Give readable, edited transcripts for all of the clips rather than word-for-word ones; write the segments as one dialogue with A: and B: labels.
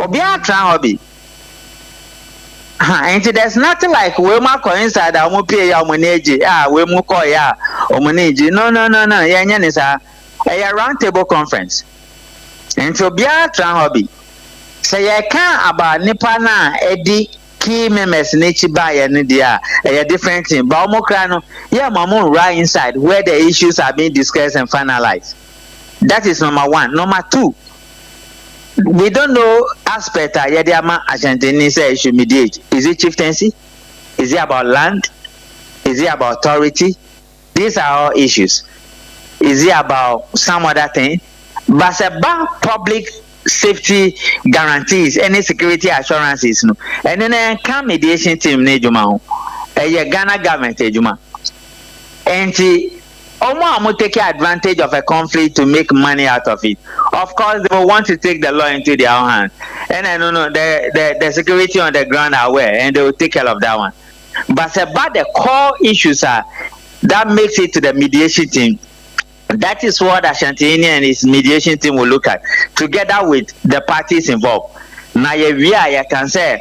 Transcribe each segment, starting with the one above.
A: Obiara tena hɔ bi ha, nti there's nothing like wei mu akɔ inside a wɔn pie yɛ a wɔn ani agye a wei mu kɔ yɛ a wɔn ani gye. No, no, no, no, yɛnyɛ ne saa. Ɛyɛ round table conference, nti obiara tena hɔ bi. Sɛ yɛka about nipa na ɛdi key members n'akyi baayɛ no deɛ a, ɛyɛ different thing, but wɔn kora no yɛ ma wɔn nwura inside where the issues are being discussed and finalized. That is number one. Number two, we don't know aspect a yɛde ama Asantehene sɛ should mediate. Is it chieftaincy? Is it about land? Is it about authority? These are all issues. Is it about some other thing? But about public safety guarantees, any security assurances no, ɛno na nka mediation team ne adwuma ho. Ɛyɛ Ghana government adwuma. Nti ɔmo a ɔmo take advantage of a conflict to make money out of it, of course they will want to take the law into their own hands, and I don't know, the security on the ground are aware and they will take care of that one. But about the core issues are that makes it to the mediation team, that is what Asantehene and his mediation team will look at together with the parties involved. Na yɛwie a, yɛkan sɛ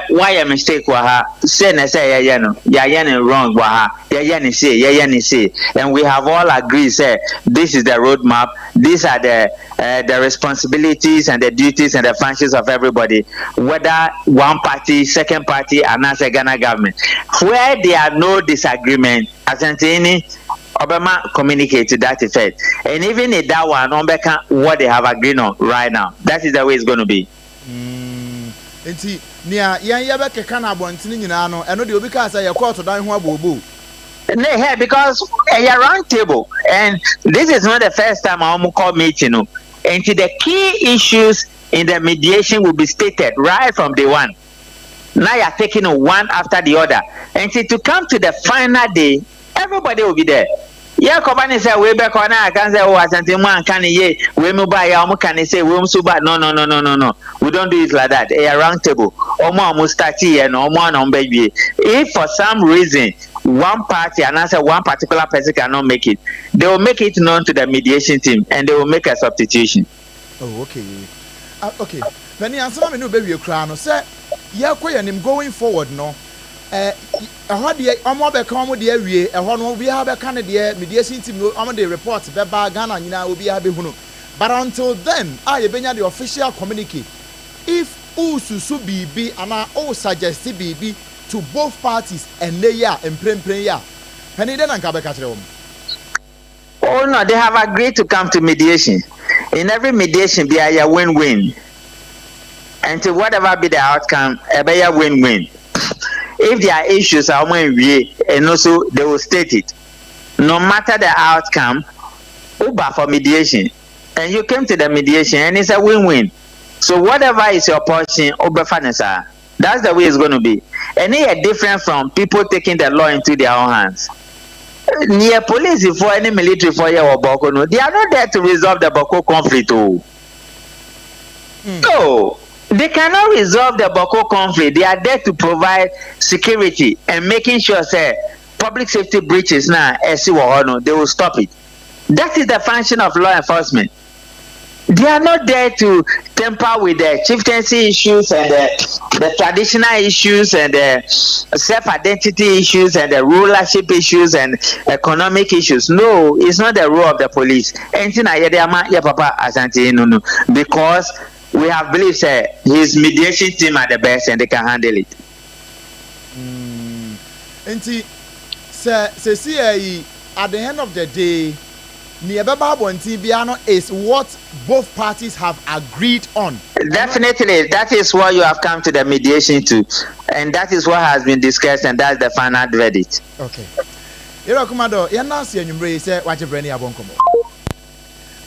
A: wayɛ mistake wɔ ha, sɛ na sɛ yɛyɛ no, yɛayɛ no wrong wɔ ha, yɛyɛ ne se, yɛyɛ ne se, and we have all agreed sɛ this is the road map, these are the responsibilities and the duties and the functions of everybody, whether one party, second party anaasɛ Ghana government. Where there are no disagreement, Asantehene ɔbɛma communicate to that effect, and even in that one, ɔbɛka what they have agreed on right now. That is the way it's going to be.
B: Nti nea yɛn yɛbɛkeka no abɔntene nyinaa no, ɛno deɛ obi kaa sɛ yɛ kɔɔto dan ho abooboo.
A: No, hey, because a round table, and this is not the first time I'm call meeting. No. And the key issues in the mediation will be stated right from day one. Now you're taking one after the other. And to come to the final day, everybody will be there. Yeah, kɔba ne sɛ wei bɛkɔ na aka sɛ o Asante mu anka ne yie, wei mu ba yɛ ɔmo ka ne sɛ wei mu so ba. No, no, no, no, no, no, we don't do it like that. Ɛyɛ round table. Ɔmo a ɔmo start yɛ no, ɔmo a na ɔmo bɛ wie. If for some reason one party anaasɛ one particular person cannot make it, they will make it known to the mediation team and they will make a substitution.
B: Oh, okay. Ah, okay, panyin, asɛm a mi ne o bɛwie koraa no sɛ yɛkɔ yɛn nim going forward no, ɛhɔ deɛ ɔmo bɛka ɔmo deɛ awie. Ɛhɔ no obiara bɛka ne deɛ. Mediation team no, ɔmo de report bɛba Ghana nyinaa, obiara bɛhunu. But until then a yɛbɛnya the official communique, if osusu biribi anaa o suggest biribi to both parties ɛnɛ yi a mprempren yi a, panyin dɛ na nka bɛka kyerɛ wɔn?
A: Oh no, they have agreed to come to mediation. In every mediation, be a win-win. And to whatever be the outcome, a win-win. If there are issues, I and also they will state it. No matter the outcome, woba for mediation, and you came to the mediation, and it's a win-win. So whatever is your portion, wobɛfa. That's the way it's going to be. And it's different from people taking the law into their own hands. Near police for any military for your Bawku no, they are not there to resolve the Bawku conflict. Oh. No, they cannot resolve the Bawku conflict. They are there to provide security and making sure sɛ public safety breaches now, no, they will stop it. That is the function of law enforcement. They are not there to tamper with the chieftaincy issues and the traditional issues and the self-identity issues and the rulership issues and economic issues. No, it's not the role of the police. Anything I hear, papa Asante, no, because we have believed sɛ his mediation team are the best and they can handle it.
B: Nti sɛ sɛsi yɛ yi, at the end of the day, nea ɛbɛba abɔnten biara no is what both parties have agreed on.
A: Definitely, that is what you have come to the mediation to, and that is what has been discussed, and that's the final verdict.
B: Okay. Yɛrɛ Kumado, yɛn nan se anwummerɛ yi sɛ wagye brɛ ne abɔ nkɔmmɔ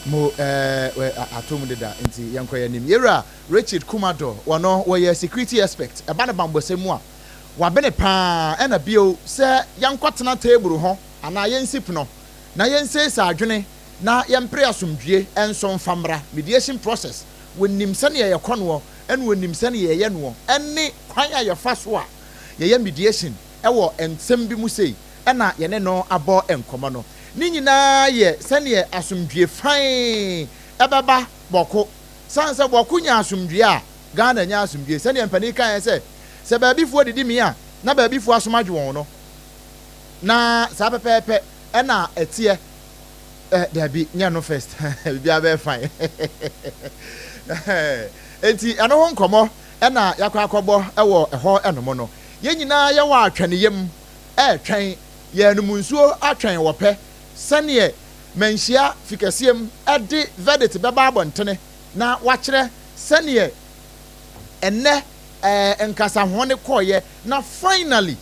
B: mo ato mu deda, nti yɛnkɔ yɛn anim. Yɛwura Richard Kumado, wɔno wɔyɛ security expert. Ɛba ne bambɔsɛm mu a wabene paa. Ɛna bio sɛ yɛnkɔtena table ho anaa yɛnsi pono na yɛnsiesie adwene na yɛmpere asomdwie nso mfa mmra mediation process, wɔnim sɛnea yɛkɔ noɔ, ɛna wɔnim sɛnea yɛyɛ noɔ, ɛne kwan a yɛfa so a yɛyɛ mediation ɛwɔ nsɛm bi mu sei. Ɛna yɛne no abɔ nkɔmɔ no ne nyinaa yɛ sɛnea asomdwie fan ɛbɛba Bawku. Sane sɛ Bawku nya asomdwoeɛ a, Ghana nya asomdwoeɛ. Sɛdeɛ mpanin kaeɛ sɛ, sɛ baabifoɔ didi mee a, na baabifoɔ asom adwo wɔn no, na saa pɛpɛɛpɛ na ɛteɛ. Eh, dabi, nyɛ no first. Biribiara bɛyɛ fine. Enti ɛno ho nkɔmmɔ na yɛakɔ akɔbɔ wɔ ɛhɔ nom no. Yɛn nyinaa yɛwɔ atwɛneyam retwɛn, yɛrenom nsuo atwɛn wɔ pɛ sɛdeɛ manhyia fikɛseɛm de verdict bɛba abɔntene na wakyerɛ sɛdeɛ ɛnnɛ eh, nkasaho no kɔeɛ na finally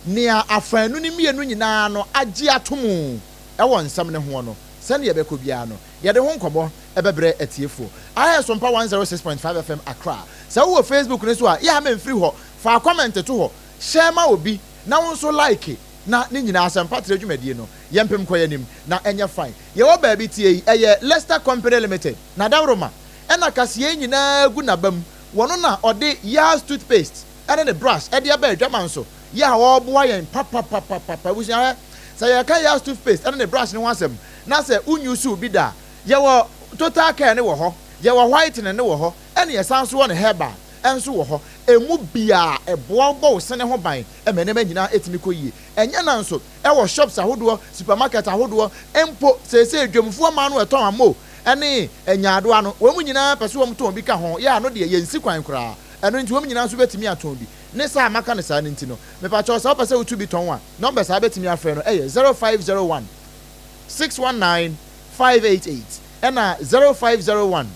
B: nea afaanu no mmienu nyinaa no agye ato mu wɔ nsɛm no hoɔ no, sɛdeɛ ɛbɛkɔ biara no, yɛde ho nkɔmmɔ bɛbrɛ atiefoɔ. Aha yɛ Sompa 106.5 FM Accra. Sɛ wowɔ Facebook no so a, yɛ a mɛmfiri hɔ, fa comment to hɔ, share ma obi, na wo nso like, na ne nyinaa Asɛmpa Trɛ dwumadie no, yɛmpem nkɔ yɛn anim na ɛnyɛ fine. Yɛwɔ baabi tie yi, ɛyɛ Lester Company Limited, Nadaworoma, ɛna kaseɛ yi nyinaa gu n'aba mu. Wɔno na ɔde Yaz toothpaste ne ne brush de aba adwaman so yɛ a ɔreboa yɛn papapapapa. Abusua hwɛ, sɛ yɛreka Yaz toothpaste ne ne brush no ho asɛm na sɛ wonyusuw bi da a, yɛwɔ Total Care no wɔ hɔ, yɛwɔ whitening no wɔ hɔ, ɛna yɛsan nso wɔ ne herbal nso wɔ hɔ. Emu biara ɛboa wo bɔ wo sene ho ban ma nneɛma nyinaa tumi kɔ yie. Ɛnyɛ na nso ɛwɔ shops ahodoɔ, supermarket ahodoɔ, mpo seesei dwamfoɔ mmaa no ɛtɔn amo ne nyaadoa no, wɔn nyinaa pɛ sɛ wɔtɔn bi ka ho, yɛ a no deɛ yɛnsi kwan koraa. Ɛno nti wɔn nyinaa nso bɛtumi atɔn bi. Ne saa a maka no saa no nti no, mepakyɛw sɛ wopɛ sɛ wotu bi tɔn a, numbers a wobɛtumi afrɛ no yɛ 0501 619 588 ɛna 0501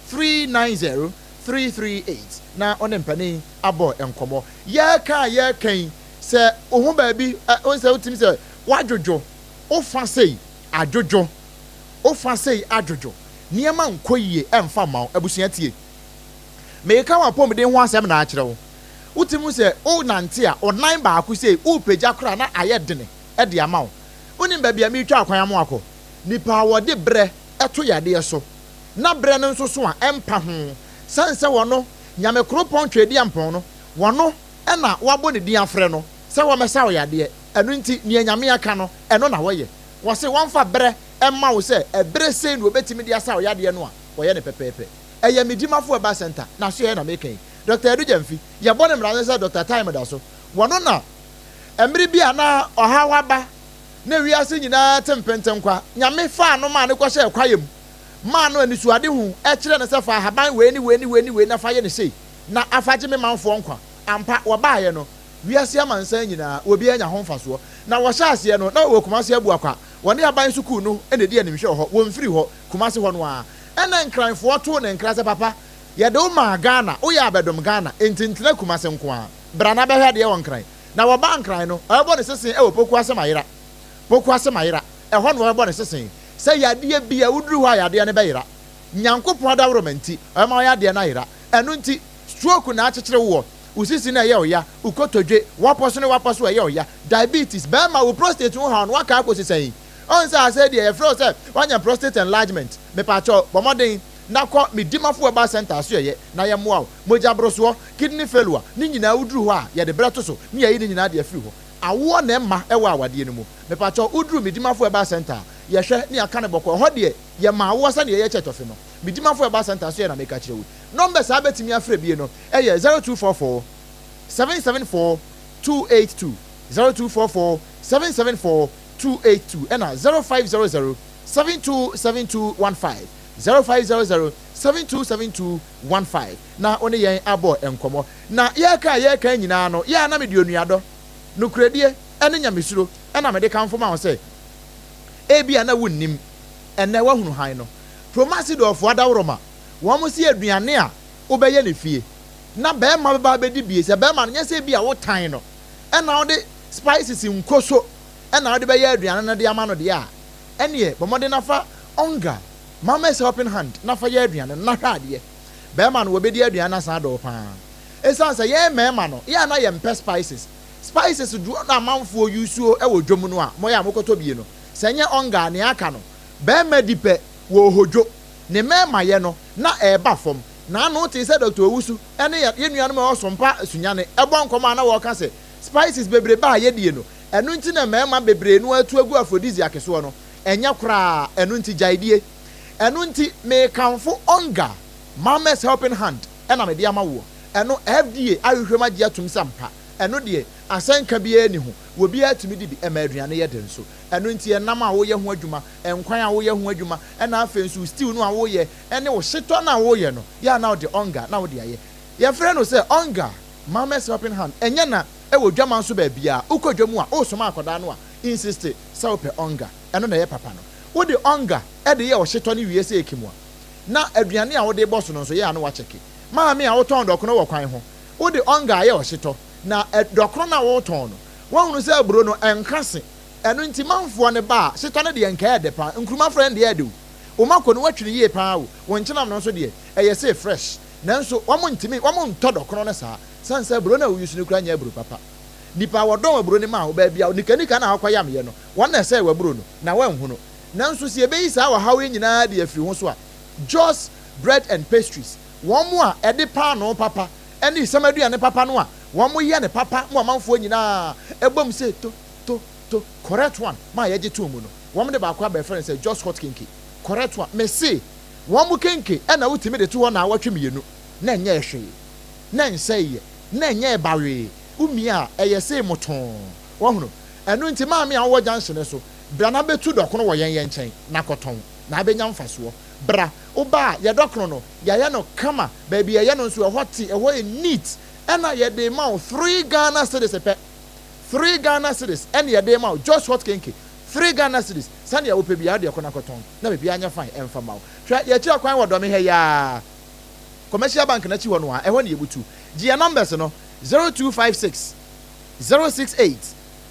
B: 390 338 na wo ne mpanin abɔ nkɔmmɔ. Yɛreka a yɛreka yi, sɛ wo ho baabi, wohu sɛ wotumi sɛ woadwodwo, wo fa sei adwodwo, wo fa sei adwodwo, nneɛma nkɔ yie ɛmfa mma wo. Abusua tie. Mereka w'apɔmuden ho asɛm na akyerɛ wo. Wotumi hu sɛ wonante a, wo nan baako sei, worepagya koraa na ayɛ dene de ama wo. Wonim baabi a meretwa kwan ama woakɔ? Nnipa a wɔde berɛ to yadeɛ so, na berɛ no nso so a, ɛmpa ho. Sane sɛ wɔno, Nyame koropɔn Tweediampɔn no, wɔno na wɔabɔ ne din afrɛ no sɛ wɔmmɛsa wo yadeɛ. Ɛno nti, nea Nyame aka no, ɛno na wɔyɛ. Wɔse wɔmfa berɛ mma wo sɛ ɛberɛ sei na wɔbɛtumi de asa wo yadeɛ no a, wɔyɛ no pɛpɛɛpɛ. Ɛyɛ me dimafo ɛba center n'asoɛeɛ na meka yi. Doctor Adu Gyamfi, yɛbɔ no mmara ne sɛ Doctor Time da so. Wɔno na mmere bi a na ɔhaw aba na wiase nyinaa te mpentenkwa, Nyame faa no maa no kɔhyɛɛ kwaeɛ mu maa no anisoadehu kyerɛɛ no sɛ fa ahaban wei ne wei ne wei ne wei na fa yɛ no sei na afa gye me manfoɔ nkwa. Ampa, wɔbaeɛ no, wiase amansan nyinaa obiara nya ho mfasoɔ. Na wɔhyɛ aseɛ no, na wɔwɔ Kumasi Abuakwa, wɔne aban sukuu no na ɛdi animhwɛ wɔ hɔ, wɔmfiri hɔ, Kumasi hɔ no ara. Ɛna Nkranfoɔ too ne nkra sɛ, Papa, yɛde wo maa Ghana, woyɛ abɛdom Ghana, enti ntena Kumase nko ara. Bra na bɛhwɛ adeɛ wɔ Nkran. Na wɔbaa Nkran no, ɔbɛbɔ ne sese wɔ Pokuase Mayera. Pokuase Mayera, ɛhɔ na wɔbɛbɔ ne sese. Sɛ yadeɛ bi a, woduru hɔ a yadeɛ no bɛyera. Nyankopɔn adaworoma nti, ɔbɛma wo yadeɛ no ayera. Ɛno nti, stroke na akyekyere woɔ, wo sisi na ɛyɛ wo ya, wo kotodwe, w'apɔso ne w'apɔso ɛyɛ wo ya, diabetes, bɛɛma wo prostate ho haw no woaka akɔsi sɛn? Ɔn sɛ asɛe deɛ yɛfrɛ wo sɛ woanya prostate enlargement, mepakyɛw bɔ mmɔden na kɔ me Dimafo Herbal Centre asoɛeɛ na yɛmmoa wo. Mogya borosoɔ, kidney failure, ne nyinaa woduru hɔ a yɛde berɛ to so ne yɛayi ne nyinaa de afiri hɔ. Awoɔ na ɛmma ɛwɔ awadeɛ no mu. Mepakyɛw woduru me Dimafo Herbal Centre a yɛhwɛ ne yɛaka no bɔkɔɔ. Ɛhɔ deɛ yɛma awoɔ sɛdeɛ yɛyɛ kyɛtɔfe no. Me Dimafo Herbal Centre asoɛeɛ na meka kyerɛ wo yi. Numbers a wobɛtumi afrɛ bie no yɛ 0244 774 282, 0244 774 282 ɛna 0500 727215, 0500 727215 na wo ne yɛn abɔ nkɔmmɔ. Na yɛreka a yɛreka nyinaa no, yɛ a na mede onuadɔ, nokorɛdie ne nyamesuro na mede kamfo ma wo sɛ, ebia na wonnim, ɛnnɛ woahunu hann no. Promasidorfoɔ adaworoma, wɔn se aduane a wobɛyɛ no fie na barima bɛba abɛdi bie, sɛ barima no, nyɛ sɛ ebia wotan no ɛna wode spices nkoso na wode bɛyɛ aduane no de ama no deɛ a, ɛnneɛ bɔ mmɔden na fa Onga, Mama's Helping Hand, na fa yɛ aduane no na hwɛ adeɛ. Barima no, wɔbɛdi aduane no asan adɔ wo pa ara. Ɛsiane sɛ yɛn mmarima no, yɛ a na yɛmpɛ spices. Spices dodoɔ no a amanfoɔ use wɔ dwam no a moyɛ a mokɔtɔ bie no, sɛ ɛnyɛ Onga a, nea aka no, barima di pɛ, wɔrehodwo. Ne mmarimayɛ no, na ɛreba fam. N'ano tee sɛ Dɔkta Owusu ne yɛn nuanom a ɛwɔ Sompa Sunyani bɔ nkɔmmɔ a na wɔreka sɛ, Spices bebrebe a yɛdie no, ɛno nti na mmarima bebree no atu agu aphrodisiac soɔ no. Ɛnyɛ koraa, ɛno nti gyae die. Ɛno nti mekamfo Onga, Mama's Helping Hand na mede ama woɔ. Ɛno FDA ahwehwɛ mu agye atom sɛ ampa. Ɛno deɛ, asɛnka biara nni ho. Obiara tumi di bi. Ɛma aduane yɛ dɛ nso. Ɛno nti ɛnam a woyɛ ho adwuma, nkwan a woyɛ ho adwuma, ɛna afei nso wo stew no a woyɛ, ɛne wo hyetɔ no a woyɛ no, yɛ a na wode onga na wode ayɛ. Yɛfrɛ no sɛ onga, Mama's Helping Hand. Ɛnyɛ na ɛwɔ dwaman so baabiara. Wokɔ dwa mu a, woresoma akwadaa no a, insiste sɛ wopɛ onga. Ɛno na ɛyɛ papa no. Wode onga de yɛ ɔhyetɔ no wie sɛ ekim a, na aduane a wode rebɔ so no nso, yɛ a na woakyɛke. Maame a wotɔn dɔkono wɔ kwan ho, wode onga ayɛ ɔhyetɔ, na dɔkono no a woretɔn no, woahunu sɛ aburo no, ɛnka se. Ɛno nti manfoɔ no ba a, hyetɔ no deɛ nka ɛyɛ dɛ paa. Nkruma frɛ no deɛ ɛyɛ dɛ o. Wo mako no, woatwi no yie paa o. Wo nkyenam no nso deɛ, ɛyɛ sei fresh. Nanso wɔntumi, wɔntɔ dɔkono no saa, sane sɛ aburo no a wo use no koraa nyɛ aburo papa. Nnipa a wɔdɔn aburo no maa wo, baabi a nikanika no a wokɔyameeɛ no, wɔn na ɛsɛee w'aburo no, na woanhunu. Nanso sɛ yɛbɛyi saa ɔhaw yi nyinaa de afiri ho so a, Jos Bread and Pastries, wɔn a ɛde paanoo papa ne esiam aduane papa no a wɔyɛ no papa ma ɔmanfoɔ nyinaa bom sɛ to, to, to, correct one ma yɛgye too mu no, wɔn de baako aba yɛfrɛ no sɛ Jos Hot Kenke, correct one. Mese wɔn kenke na wotumi de to hɔ naawɔtwe mmienu na ɛnyɛɛ hwee, na ɛnsɛeɛ, na ɛnyɛɛ bawee, womia a ɛyɛ sei motoo. Wahunu? Ɛno nti maame a wowɔ junction no so, bra na bɛtu dɔkono wɔ yɛn yɛn nkyɛn na kɔtɔn na abɛnya mfasoɔ. Bra, woba a, yɛ dɔkono no, yɛayɛ no kama, baabi a yɛyɛ no nso ɛhɔ te, ɛhɔ yɛ neat, ɛna yɛde rema wo three Ghana cedis pɛ. Three Ghana cedis ɛna yɛde rema wo, just hot kenke, three Ghana cedis, sɛdeɛ wopɛ biara wode kɔ na kɔtɔn na biribiara nyɛ fine ɛmfa mma wo. Hwɛ, yɛkyerɛ kwan wɔ Dɔme ha yi ara, Commercial Bank no akyi hɔ no ara, ɛhɔ na yɛbutu. Gye yɛn numbers no, 0256 068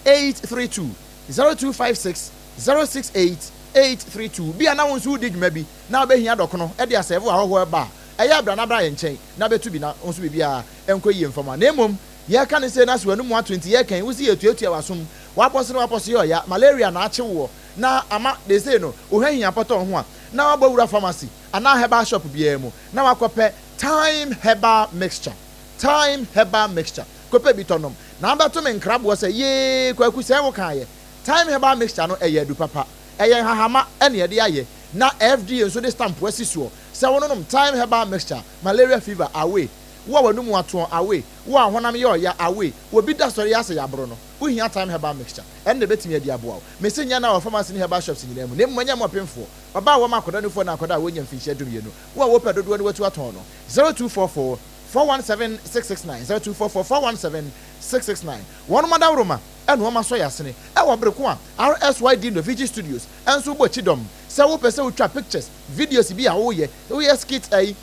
B: 832, 0256 068 832. Bia na wo nso wodi dwuma bi na wobɛhia dɔkono de asɛɛvo ahɔhoɔ ɛba a, ɛyɛ a bra na bra yɛn nkyɛn na bɛtu bi na wo nso biribiara nkɔ yie mfa mu a. Na mmom yɛreka no sei na sɛ w'anomu ato nti yɛreka yi, wo se yɛretuatua w'asom, w'apɔso ne w'apɔso yɛ ɔya, malaria na akye woɔ na ama deesei no wo hwɛ hia pɔtɔ wo ho a, na wabɔ wura pharmacy anaa herbal shop biara mu na wakɔpɛ Thyme herbal mixture, Thyme herbal mixture, kɔpɛ bi tɔ nom na abɛto me nkraboɔ sɛ yee Kwaku sɛɛ wo kaeɛ. Thyme herbal mixture no ɛyɛ adu papa. Ɛyɛ nhahama ɛna yɛde ayɛ na FDA nso de stamp asi soɔ sɛ wo nonom Thyme herbal mixture malaria fever away, wo a w'anum atoɔ away, wo a honam yɛ ɔya away, obi da sɔre asɛ yaboro no, wo hia Thyme herbal mixture ɛno na ɛbɛtumi adi aboa wo. Mese nyɛ na wɔ pharmacy ne herbal shops nyinaa mu na mmom ɛnyɛ mo ɔpemfoɔ, ɔbaa a wɔma akɔdaa nufoɔ ne akɔdaa a wɔnnya mfinhyia dumienu, wo a wopɛ dodoɔ no watu atɔn no, 0244 417 669, 0244 417 669. Wɔnom adaworoma ɛna wɔn asɔ yɛ asene ɛwɔ bere ko a RSYD Novigi Studios nso bɔ kyidɔm sɛ wopɛ sɛ wotwa pictures, videos bi a woyɛ, woyɛ skit ayi,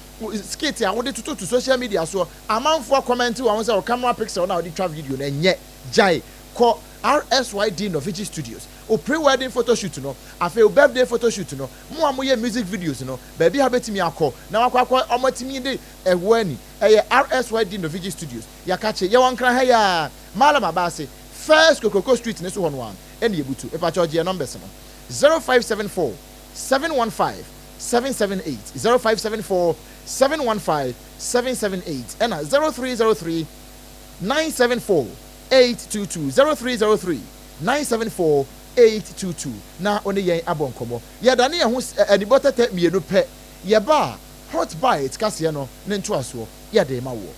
B: skit a wode tototo social media soɔ, amanfoɔ akɔmɛnte wɔ ho sɛ wo camera pixel no a wode twa video no ɛnyɛ, gyae, kɔ RSYD Novigi Studios, wo pre-wedding photoshoot no, afei wo birthday photoshoot no, mo a moyɛ music videos no, baabi a wobɛtumi akɔ na wakɔ akɔ wɔatumi de ɛhoɔ ani, ɛyɛ RSYD Novigi Studios, Yɛakakye, yɛwɔ Nkran ha yi ara. Mallam Abaase, First Kokroko Street no so hɔ no ara na yɛbutu. Mepakyɛw gye yɛn numbers no, 0574 715 778, 0574 715 778, ɛna 0303 974 822, 0303 974 822, na wo ne yɛn abɔ nkɔmmɔ. Yɛdane yɛn ho anibɔ tɛtɛ mmienu pɛ, yɛba a, Hot Bite kaseɛ no ne ntoasoɔ. yɛde rema woɔ.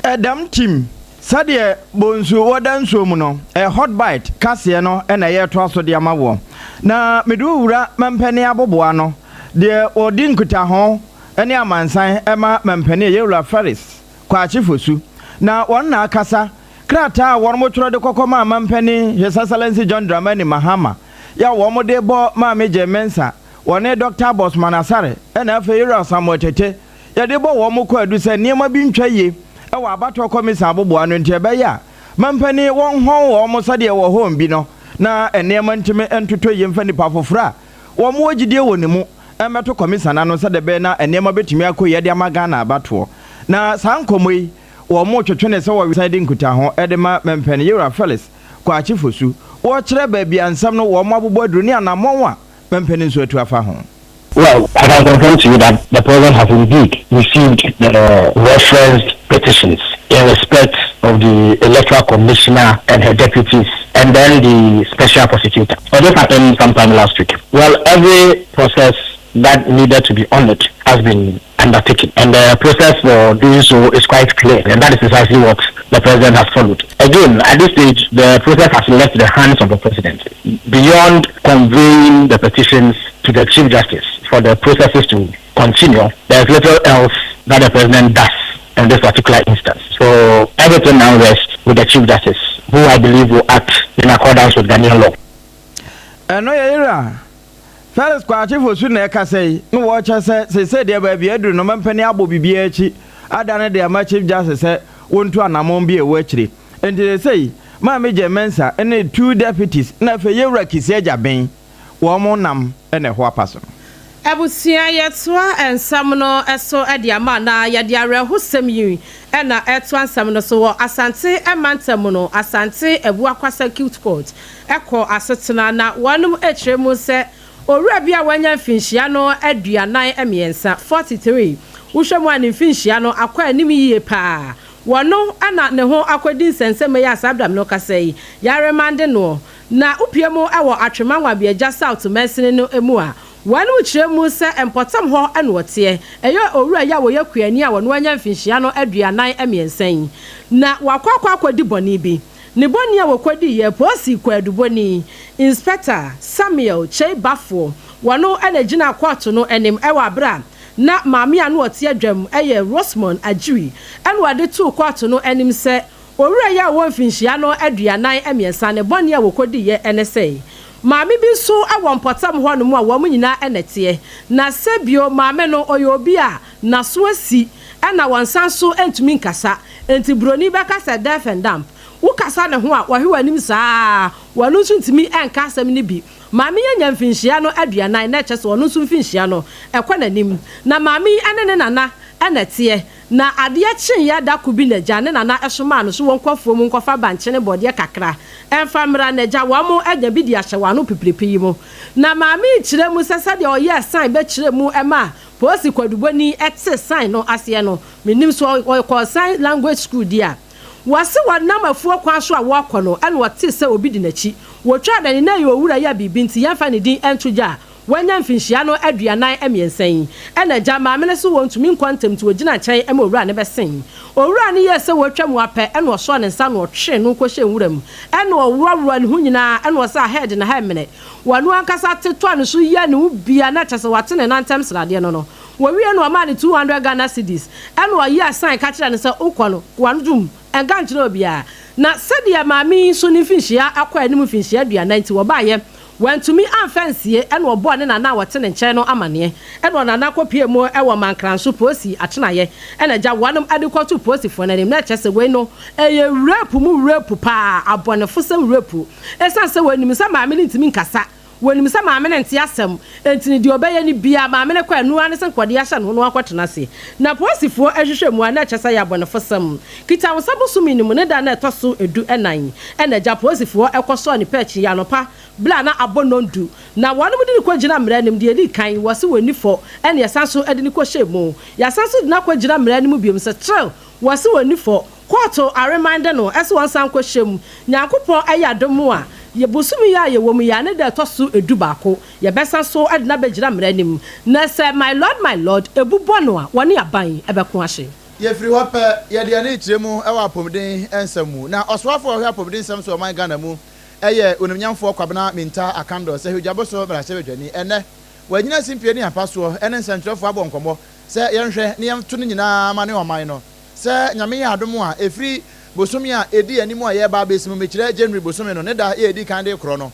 C: Ɛdam tim sɛdeɛ bonsu wɔ da nsuo mu no, ɛyɛ Hot Bite kaseɛ no na yɛretoa so de ama woɔ. Na mede wo wura mampanin aboboa ano, deɛ ɔdi nkutaho ne amansan ma mampanin Yewura Ferris Kwakye Fosu, na wɔn na akasa. Krataa a wɔn twerɛ de kɔkɔ maa Mampanin His Excellency John Dramani Mahama yɛ a wɔn de bɔ Maame Jane Mensah, wɔne Dɔkta Bossman Asare ɛna afei Yewura Samuel Tete yɛde bɔ wɔn kwaadu sɛ nneɛma bi ntwa yie wɔ abatoɔ kɔmisa aboboa no nti ɛbɛyɛ a Mampanin wɔn hɔn wɔn sɛdeɛ wɔ hɔn bi no na nneɛma ntumi ntotɔ yie mfa nipa foforɔ a wɔn wɔ gyidie wɔ ne mu mmɛto kɔmisa no ano sɛdeɛ ɛbɛyɛ na nneɛma bɛtumi akɔ yie de ama Ghana abatoɔ. Na saa nkɔmmɔ yi, wɔretwetwe no sɛ wɔresan di nkutaho de ma Mampanin Yewura Felix Kwakye Fosu. Wɔrekyerɛ baabi a nsɛm no wɔabobɔ aduru ne anammɔn a Mampanin nso atu afa ho.
D: Well, I can confirm to you that the president has indeed received the referenced. petitions in respect of the electoral commissioner and her deputies and then the special prosecutor. Well, this happened sometime last week. Well, every process that needed to be honored has been undertaken. And the process for doing so is quite clear. And that is precisely what the president has followed. Again, at this stage, the process has left the hands of the president. Beyond conveying the petitions to the Chief Justice for the processes to continue, there's little else that the president does in this particular instance. So everything now rests with the Chief Justice, who I believe will act in accordance with Ghanaian law.
C: Ɛno yɛ yera Felix Kwakye Fosu na ɛkasa yi na wɔkyɛ sɛ seesei deɛ baabi aduru no mampanin abɔ biribiara akyi adane de ama Chief Justice sɛ wɔntu anammɔn bi a ɛwɔ akyire. Enti seesei Maame Jane Mensah ne two deputies na afei Yɛwura Kissi Agyabeng wɔn nam na ɛho apa so no.
E: Abusua yɛtoa nsɛm no so de ama na yɛde awerɛhosɛm yi na ɛtoa nsɛm no so wɔ Asante mantam mu no Asante Abuakwa Circuit Court kɔ asetena na wɔnom kyerɛ mu sɛ owura bi a wanya mfinhyia no 43, 43, wohwɛ mu a ne mfinhyia no akɔ anim yie paa wɔno na ne ho akɔdi nsɛnsɛmma yi a saa bram no kasa yi yɛaremande noɔ na wopue mu wɔ Atwema Nwabiagya South mansini no mu a Wɔnom kyerɛ mu sɛ mpɔtam hɔ na ɔteɛ. Ɛyɛ owura yi a ɔyɛ kuani a ɔno anya mfinhyia no 43 yi. Na wakɔ akɔ akɔdi bɔne bi. Ne bɔne a wɔkɔdiiɛ, Polisi kwaadubɔni, Inspector Samuel Kyei Baffour, wɔno na gyinaa kɔɔto no anim wɔ aberɛ a na maame a na ɔte adwam yɛ Rosemond Agyiri na ɔde too kɔɔto no anim sɛ owura yi a ɔwɔ mfinhyia no 43 ne bɔne a wɔkɔdiiɛ ne sɛ Maame bi nso wɔ mpɔtam hɔnom a wɔn nyinaa na ɛteɛ. Na sɛ bio, maame no, ɔyɛ obi a n'aso asi ɛna wɔnsan nso ntumi nkasa. Enti buroni bɛka sɛ deaf and dumb. Wokasa ne ho a, ɔhwe w'anim saa ara. Ɔno nso ntumi nka asɛm no bi. Maame yi anya mfinhyia no 40, na ɛkyerɛ sɛ ɔno nso mfinhyia no, ɛkɔ n'anim. Na maame yi ne ne nana na ɛteɛ. Na adeɛ kyeeɛ da ko bi n'agya ne nana somaa no so wɔnkɔ afuom nkɔfa bankye ne bɔdeɛ kakra mfa mmra. N'agya wɔn anya bi de ahyɛ wɔn ano pipiripi yi mu. Na maame yi kyerɛ mu sɛ sɛdeɛ ɔyɛɛ sign bɛkyerɛ mu maa polisi kwadubɔni tee sign no aseɛ no, mennim sɛ ɔkɔɔ sign language school deɛ a. Wɔse wɔnam afuo kwan so a wɔrekɔ no ɛna ɔtee sɛ obi di n'akyi. Wɔtwaa n'ani na ɛyɛ owura yi a biribi nti yɛmfa ne din nto dwa a Wanya mfinhyia no 43 yi, ɛna agya maame no so wɔntumi nkɔ ntɛm nti wɔgyina nkyɛn ma owura no bɛsen. Owura no yɛɛ sɛ wɔretwa mu ara pɛ ɛna ɔsɔɔ ne nsa na ɔtwee no kɔhyɛɛ nwura mu ɛna ɔworɔworɔɔ ne ho nyinaa ɛna ɔsaa head na hɛmene. Wɔno ankasa te tɔɔ ne so yɛɛ ne ho bia na kyerɛ sɛ wate ne nan ntɛm sradeɛ no no. Wɔwiee no ɔmaa no 200 Ghana cedis ɛna ɔyɛɛ sign ka kyerɛɛ no sɛ wokɔ no wano dwom nka nkyerɛ obiara. Na sɛdeɛ maame yi nso ne mfinhyia akɔ anim mfinhyia 40 nti wɔbaeɛ Wantumi amfa ansie ɛna ɔbɔɔ ne nana a ɔte ne nkyɛn no amaneɛ. Ɛna ɔnana kɔpuee mu wɔ Mankranso polisi atenaeɛ ɛna agya wɔnom de kɔtoo polisifoɔ no anim. Na ɛkyerɛ sɛ wei no ɛyɛ rape mu rape paa, abɔnefosɛm rape. Ɛsiane sɛ wɔnim sɛ maame no ntumi nkasa, wɔnim sɛ maame no nte asɛm nti no deɛ ɔbɛyɛ no biara maame no kɔ ɛno ara ne sɛ nkɔde ahyɛ ne ho na wakɔtena ase. Na polisifoɔ hwehwɛ mu a na ɛkyerɛ sɛ ɛyɛ abɔnefosɛm. Kitawonsa bosome no mu ne da no a ɛtɔ so du nnan ɛna agya polisifoɔ kɔsɔɔ ne pɛɛkyi yi anɔpa Berɛ a na abɔ nnɔndu, na wɔnom de no kɔgyina mmara anim, deɛ ɛdi kan, wɔse wɔnni fɔ, ɛna yɛsan nso de no kɔhyɛɛ mu. Yɛasan nso de no akɔgyina mmara anim biom sɛ kyerɛ wɔse wɔnni fɔ. Kɔɔto aremande no sɛ wɔnsan nkɔhyɛ mu. Nyankopɔn ayɛ adom a, yɛ bosome yi a yɛwɔ mu yi a ne da ɛtɔ so dubaako, yɛbɛsan so de no abɛgyina mmara anim. Na sɛ my lord, my lord, ɛbu bɔ no a, wɔne aban bɛko ahye.
B: Yɛfiri hɔ pɛ, yɛde yɛn ani rekyerɛ mu wɔ apɔmuden nsɛm mu. Na ɔsoafoɔ a ɔhwɛ apɔmuden nsɛm so wɔ ɔman Ghana mu yɛ Onimnyamfoɔ Kwabena Mintah Akandoh sɛ Hwedwaboso mmarahyɛbadwani. Ɛnnɛ, wanyina simpie ne ampa soɔ ne nsɛntwerɛfoɔ abɔ nkɔmmɔ sɛ yɛnhwɛ ne yɛnto no nyinaa ma ne ɔman no. Sɛ Nyame yɛ adom a, ɛfiri bosome a ɛdi anim a yɛreba abɛsi mu, mekyerɛ January bosome no ne da yɛ ɛdi kan de rekorɔ no,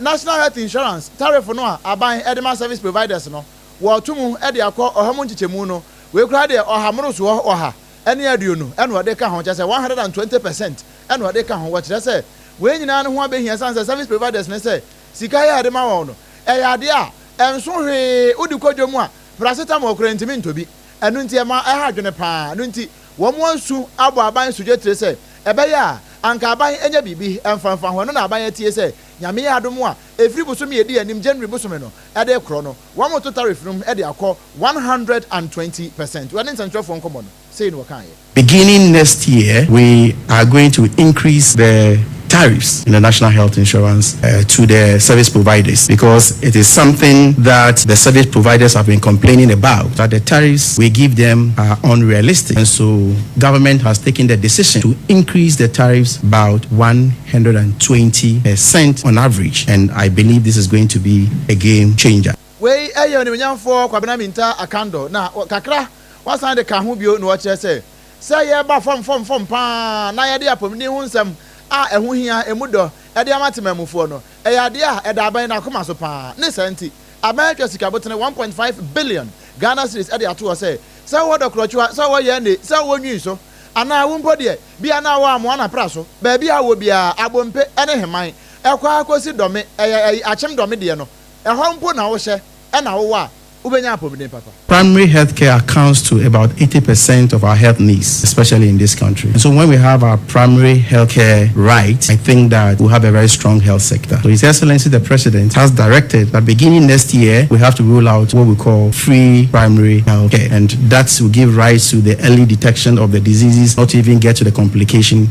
B: National Health Insurance tariff no a aban de ma service providers no, wɔreto mu de akɔ ɔha mu nkyekyɛmu no, wei koraa deɛ ɔha mmorosoɔ 120 na wɔde ka ho, kyerɛ sɛ 120% na wɔde ka ho. Wɔkyerɛ sɛ wei nyinaa no ho abɛhia ɛsiane sɛ service providers no sɛ sika yi a yɛde ma wɔn no, ɛyɛ adeɛ a ɛnso hwee, wode kɔ dwam a, paracetamol koraa ntumi ntɔ bi. Ɛno nti ɛma ɛha adwene pa ara. Ɛno nti wɔn asu abɔ aban sodwetire sɛ ɛbɛyɛ a anka aban nyɛ biribi mfa mfa ho. Ɛno na aban atie sɛ Nyame yɛ adom a, ɛfiri bosome a ɛdi anim, January bosome no, de rekorɔ no, wɔreto tariff no mu de akɔ 120 percent. Wɔne nsɛntwerɛfoɔ nkɔmmɔ no. Sei na wɔkaeɛ.
F: Beginning next year, we are going to increase the tariffs in the national health insurance to the service providers, because it is something that the service providers have been complaining about, that the tariffs we give them are unrealistic. And so government has taken the decision to increase the tariffs about 120% on average. And I believe this is going to be a game changer.
B: Wei ɛyɛ Onimnyamfoɔ Kwabena Minta Akando na kakra wasan de ka ho bio na wɔkyerɛ sɛ yɛba fam fam fam paa na yɛde apɔmuden ho nsɛm a ɛho hia emu dɔ ɛde ama temamufoɔ no, ɛyɛ adeɛ a ɛda aban n'akoma so paa. Ne saa nti, aban atwa sika botene 1.5 billion Ghana cedis ɛde ato hɔ sɛ wɔwɔ dɔkorɔtwoa, sɛ wɔwɔ yɛn de, sɛ wɔwɔ nwi so anaa wo mpo deɛ bia na wɔ amoa na pra so, baabi a wɔ biara, Abompe ɛne Heman ɛkɔ akɔsi Dɔme, ɛyɛ ɛyi Akyem Dɔme deɛ no, ɛhɔ mpo na wohyɛ ɛna wowɔ a, wobɛnya apɔmuden papa.
F: Primary health care accounts to about 80% of our health needs, especially in this country. And so when we have our primary health care right, I think that we'll have a very strong health sector. So His Excellency the President has directed that beginning next year, we have to roll out what we call free primary health care. And that will give rise to the early detection of the diseases, not to even get to the complication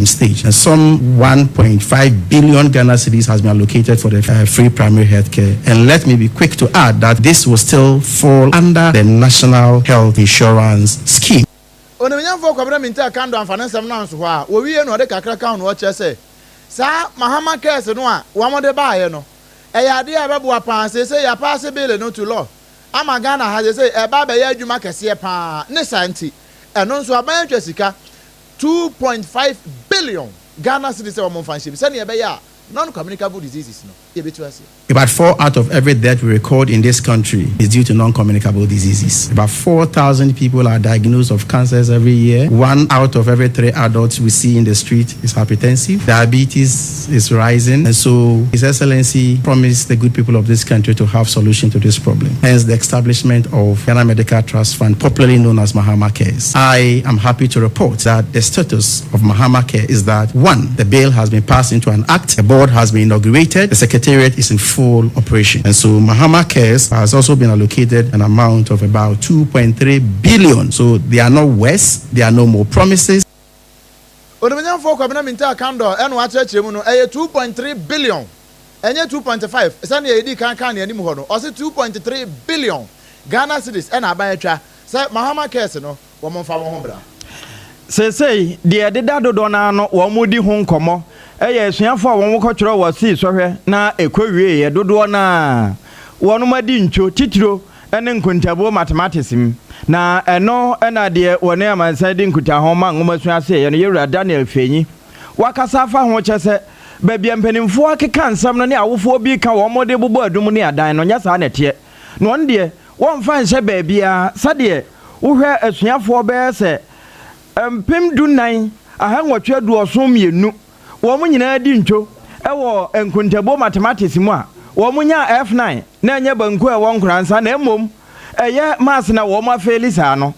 F: stage. And some 1.5 billion Ghana cedis has been allocated for the free primary health care. And let me be quick to add that this will still fall under the National Health Insurance Scheme.
B: Onimnyamfoɔ Kwabena Minta Akando amfa ne nsɛm no anso hɔ a wɔwie no, ɔde kakra ka ho na wɔkyerɛ sɛ saa Mahama Cares no a wɔn de baeɛ no, ɛyɛ adeɛ a ɛbɛboa paa. Seesei yɛapass bill no to law ama Ghana ha. Seesei ɛba abɛyɛ adwuma kɛseɛ paa. Ne saa nti, ɛno nso aban atwa sika 2.5 billion Ghana cedis sɛ wɔn mfa nhyɛ mu sɛnea ɛbɛyɛ a non-communicable diseases no yɛbɛtu aseɛ.
F: About four out of every death we record in this country is due to non-communicable diseases. About 4,000 people are diagnosed of cancers every year. One out of every three adults we see in the street is hypertensive. Diabetes is rising. And so His Excellency promised the good people of this country to have solution to this problem. Hence the establishment of Ghana Medical Trust Fund, popularly known as Mahama Cares. I am happy to report that the status of Mahama Care is that, one, the bill has been passed into an act, the board has been inaugurated, the secretariat is in full operation. And so Mahama Cares has also been allocated an amount of about 2.3 billion. So they are not worse, there are no more promises.
B: Onimnyamfoɔ Kwabena Minta Akando ɛna wakyerɛkyerɛ mu no, ɛyɛ 2.3 billion, ɛnyɛ 2.5 sɛnea yɛdi kan kan ne anim hɔ no. Ɔse 2.3 billion Ghana cedis ɛna aban atwa sɛ Mahama Cares no, wɔn mfa wɔn ho bra.
C: Seesei deɛ ɛdeda dodoɔ no ano wɔn mo di ho nkɔmmɔ ɛyɛ asuafoɔ a wɔn kɔtwerɛ wɔ sii sɔhwɛ na ɛkɔ wieɛ dodoɔ no a wɔn adi ntwo titiro ne nkontabuo mathematics mu. Na ɛno ɛna deɛ wɔne amansan di nkutaho ma nwoma sua aseɛ no, yɛwura Daniel Fenyi wakasa afa ho kyɛ sɛ baabi a mpanimfoɔ akeka nsɛm no ne awofoɔ bi ka wɔn de bobɔ adum ne adan no, nyɛ saa na ɛteɛ. Na wɔn deɛ, wɔmfa nhyɛ baabiara sɛdeɛ wohwɛ asuafoɔ bɛyɛ sɛ 14,872 wɔn nyinaa di ntwo ɛwɔ nkontabuo mathematics mu a wɔn nya F9 na ɛnyɛ banku a ɛwɔ nkoransa na mmom ɛyɛ maths na wɔn afail saa no,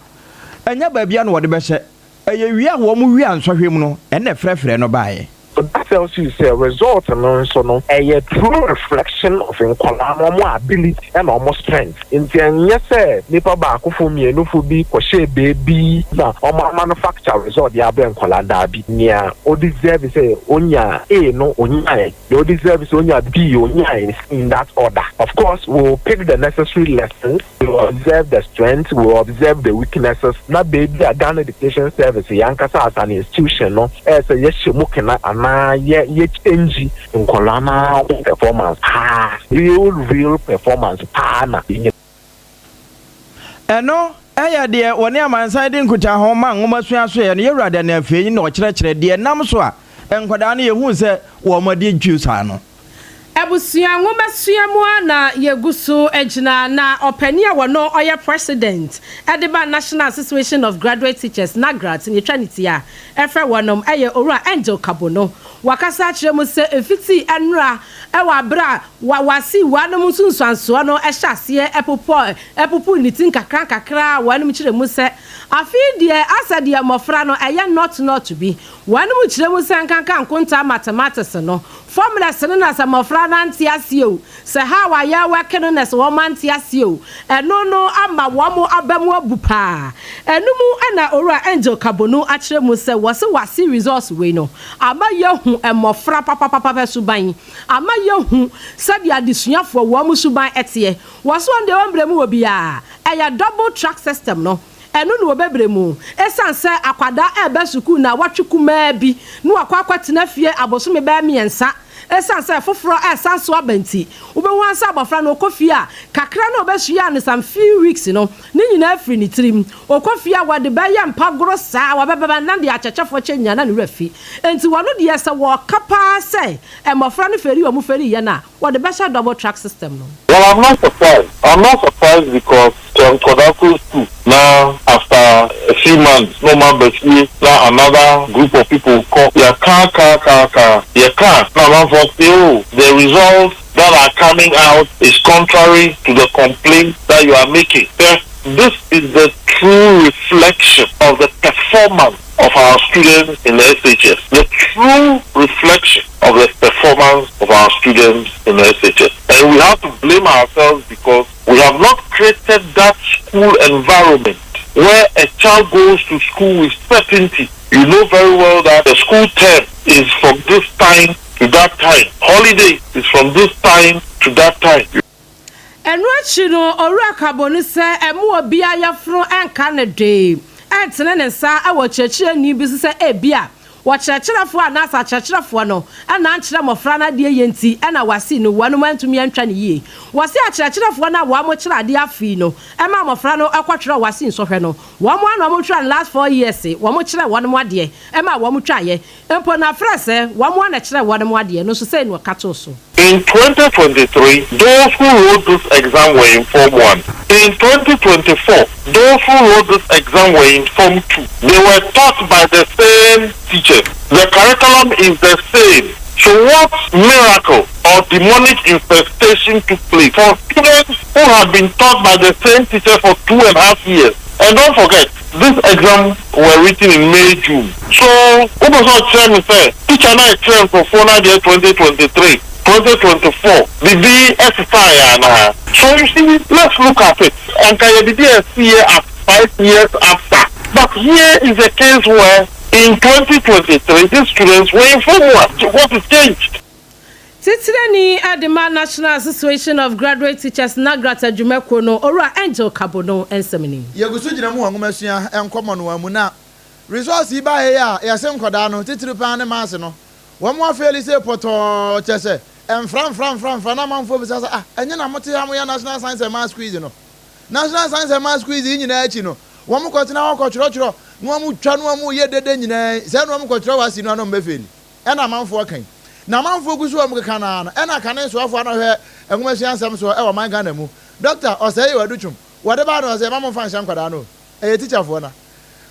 C: ɛnyɛ baabi a na wɔde bɛhyɛ. Ɛyɛ wia a wɔn wia nsɔhwɛ mu no ɛna frɛfrɛ no baeɛ.
G: So that tells you sɛ result no nso no, ɛyɛ true reflection of nkɔlaa no ɔmo ability ɛna ɔmo strength. Nti ɛnyɛ sɛ nipa baakofo mmienufo bi kɔhyɛ beebi na ɔmo manufacture result de abrɛ nkɔlaa. Daabi, nea o deserve sɛ onya A no, onyae; nea o deserve sɛ onya B, onyae, in that order. Of course, we will pick the necessary lessons, we will observe the strengths, we will observe the weaknesses, na beebi a Ghana Education Service yankasa as an institution no ɛyɛ sɛ yɛhyɛ mu kena anaa yɛ change nkɔlaa naa performance paa, real real performance paa na yɛnyɛ.
C: Ɛno ɛyɛ deɛ wɔne amansan de nkutaho ma nwoma sua so yɛ no, yɛwura Daniel Afei na ɔkyerɛkyerɛ deɛ nam so a nkwadaa no yɛhu sɛ wɔn adi ntwiw saa no.
E: Abusua, nwomasua mu a na yɛgu so gyina na ɔpanin a wɔno ɔyɛ president ɛde ba National Association of Graduate Teachers, NAGRAT, ne yɛtwa ne ti a ɛfrɛ wɔnom ɛyɛ Owura Angel Kabono. Wakasa akyerɛ mu sɛ ɛfiti nnora wɔ aberɛ a WASSCE wɔanom nsunsuansoɔ no hyɛ aseɛ ɛpopɔ ɛpopo ne ti nkakra nkakra a wɔanom kyerɛ mu sɛ afei deɛ asɛ deɛ mmɔfra no ɛyɛ not not bi. Wɔanom kyerɛ mu sɛ nkanka nkontaa mathematics no formulas no na sɛ mmɔfra no ante aseɛ o, sɛ how a yɛwɛke no na sɛ wɔn ante aseɛ o, ɛno no ama wɔn aba mu abu paa. Ɛno mu ɛna Owura Angel Kabonu akyerɛ mu sɛ wɔse WASSCE results wei no ama yɛhu mmɔfra papapapa suban, ama yɛhu sɛdeɛ adesuafoɔ wɔn mu suban ɛteɛ. Wɔso wɔn deɛ wɔn brɛ mu wɔ biara ɛyɛ double track system no, ɛno na wɔbɛbrɛ mu, ɛsiane sɛ akwadaa ɛreba sukuu na wɔtwe kumaa bi na wakɔ akɔtena fie abosome bɛyɛ 3, ɛsiane sɛ foforɔ ɛsan so aba nti, wobɛhu ansa abɔfra no ɔkɔ fie a, kakra na ɔbɛsua no some few weeks no ne nyinaa firi ne tirim. Ɔkɔ fie a, wɔde bɛyɛ mpagoro saa, wɔbɛbɛba na deɛ akyɛkyɛfoɔ kyɛ nyinaa na ne werɛ fi. Nti wɔno deɛ, sɛ wɔka paa sɛ mmɔfra no fɛri wɔn fɛri yɛ no a, wɔde bɛhyɛ double track system no.
H: Well, I'm not surprised. I'm not surprised because nkɔdaa school now, after a few months, no man but now another group of people call your car, car, car, car, your car. Now, man, for say, oh, the results that are coming out is contrary to the complaint that you are making. This is the true reflection of the performance of our students in the SHS. The true reflection of the performance of our students in the SHS. And we have to blame ourselves because we have not created that school environment where a child goes to school with certainty. You know very well that the school term is from this time to that time. Holiday is from this time to that time.
E: Ɛno akyi no, Owura Kabonu sɛ ɛmo obi ayɛforo ɛnka ne dwee ɛntene ne nsa ɛwɔ kyerɛkyerɛni bi so sɛ ebi a wɔkyerɛkyerɛfoɔ anaasɛ akyerɛkyerɛfoɔ no ɛna nkyerɛ mmɔfra no adeɛ yɛ nti ɛna WASSCE no wɔnom antumi antwa ne yie. Wɔse akyerɛkyerɛfoɔ no a wɔn kyerɛ adeɛ afei no ɛma mmɔfra no ɛkɔtwerɛ WASSCE nsɔhwɛ no, wɔn ano wɔn twerɛ no last 4 years, wɔn kyerɛ wɔn adeɛ ɛma wɔn twaeɛ mpo na afrɛ sɛ wɔn ana kyerɛ wɔn adeɛ no nso sɛ no ɔka to so.
H: In 2023, those who wrote this exam were in Form 1. In 2024, those who wrote this exam were in Form 2. They were taught by the same teachers. The curriculum is the same. So what miracle or demonic infestation took place for students who had been taught by the same teacher for 2.5 years? And don't forget, this exam were written in May, June. So, what was not tell me say, teacher na train for four year 2023, 2024, the BSI and so you see, let's look at it. And can you see at 5 years after? But here is a case where in 2023, these students were in Form 1. What is changed?
E: Titirani adema National Association of Graduate Teachers, NAGRAT adwumakuo no, Owura Angel Kabono nsɛm ni.
B: Yɛgu so gyina mu wɔ nwoma sua nkɔmmɔ no mu na results yi baeɛ yi a yɛse nkɔdaa no titiri paa ne maths no wɔn mo afail sɛ pɔtɔɔ kyɛ sɛ mfra mfra mfra mfra na amanfoɔ bisa sɛ, ah, ɛnyɛ na mote ha moyɛ National Science and Maths Quiz no? National Science and Maths Quiz yi nyinaa akyi no, wɔn kɔtena hɔ kɔtwerɛtwerɛ na wɔn twa na wɔn yɛ dede nyinaa sɛ na wɔn kɔtwerɛ WASSCE no anɔ mbɛfail. Ɛna amanfoɔ kan na amanfoɔ gu so wɔn keka naa no, ɛna kane nsoafoɔ ano hwɛ nwoma sua nsɛm soɔ ɛwɔ man Ghana mu, Dr. Osei Adutwum, wɔde baa no ɔsɛ ɛma mo nfa nhyɛ nkwadaa no, ɛyɛ tikyafoɔ na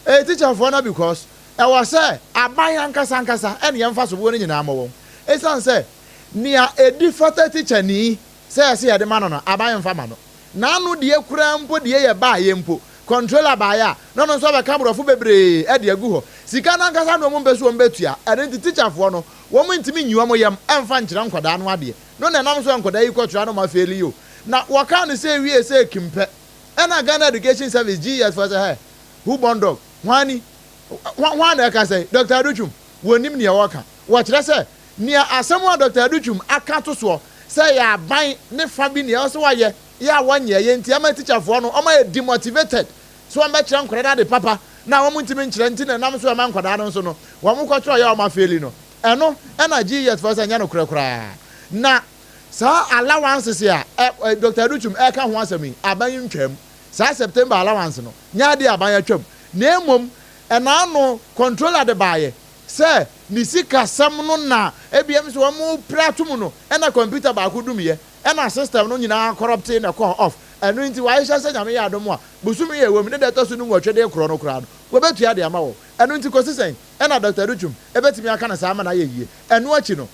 B: ɛyɛ tikyafoɔ na because ɛwɔ sɛ aban ankasa ankasa ɛne yɛmfa soboɔ no nyinaa mmɔ wɔn, ɛsiane sɛ nea ɛdi fata tikyani sɛ ɛsɛ yɛde ma no no, aban mfa ma no. N'ano deɛ koraa mpo deɛ yɛ baayɛ mpo, controller baayɛ a na ɔno nso abɛka aborɔfo bebree ɛde agu hɔ. Sika no ankasa na wɔn mpɛ so wɔn bɛtua. Ɛno nti tikyafoɔ no wɔn ntumi nyi wɔn yam ɛmfa nkyerɛ nkwadaa no adeɛ no na ɛnam so nkwadaa yi kɔtwerɛ no ma fail yi o. Na wɔka no sɛ wie sɛ kimpɛ ɛna Ghana Education Service, GES foɔ sɛ, hɛ, who born dog? Hwan ni hwan na ɛka sɛ Dr Adutwum wɔnim nea wɔka? Wɔkyerɛ sɛ nea asɛm a Dr Adutwum aka to soɔ sɛ yɛ aban ne fa bi nea ɛwɔ sɛ wɔayɛ yɛ a wɔnyɛ yɛ nti ama tikyafoɔ no wɔn ayɛ demotivated so wɔn bɛkyerɛ nkwadaa no ade papa na wɔn ntumi nkyerɛ, nti na ɛnam so ɛma nkwadaa no nso no wɔn kɔtwerɛ yɛ wɔn afail no. Ɛno ɛna GES foɔ sɛ nyɛ no korɛ koraa na saa allowances a ɛ Dr Adutwum ɛka ho asɛm yi, aban yi ntwam saa September allowance no nyɛ adeɛ aban atwam, na emom ɛna ano controller de baayɛ sɛ ne sikasɛm no na ebiem sɛ wɔn pere atum no, ɛna computer baako dum yɛ, ɛna system no nyinaa corrupt na ɛkɔɔ off. Ɛno nti wahyehyɛ sɛ Nyame yɛ adom a, bosome yɛ wɔ mu ne deɛ ɛtɔ so no 8 de korɔ no koraa no. Wɔbɛtua de ama wo. Ɛno nti kɔsi sɛn ɛna Doctor Adutwum ɛbɛtumi aka no saa ama no ayɛ yie? Ɛno akyi no,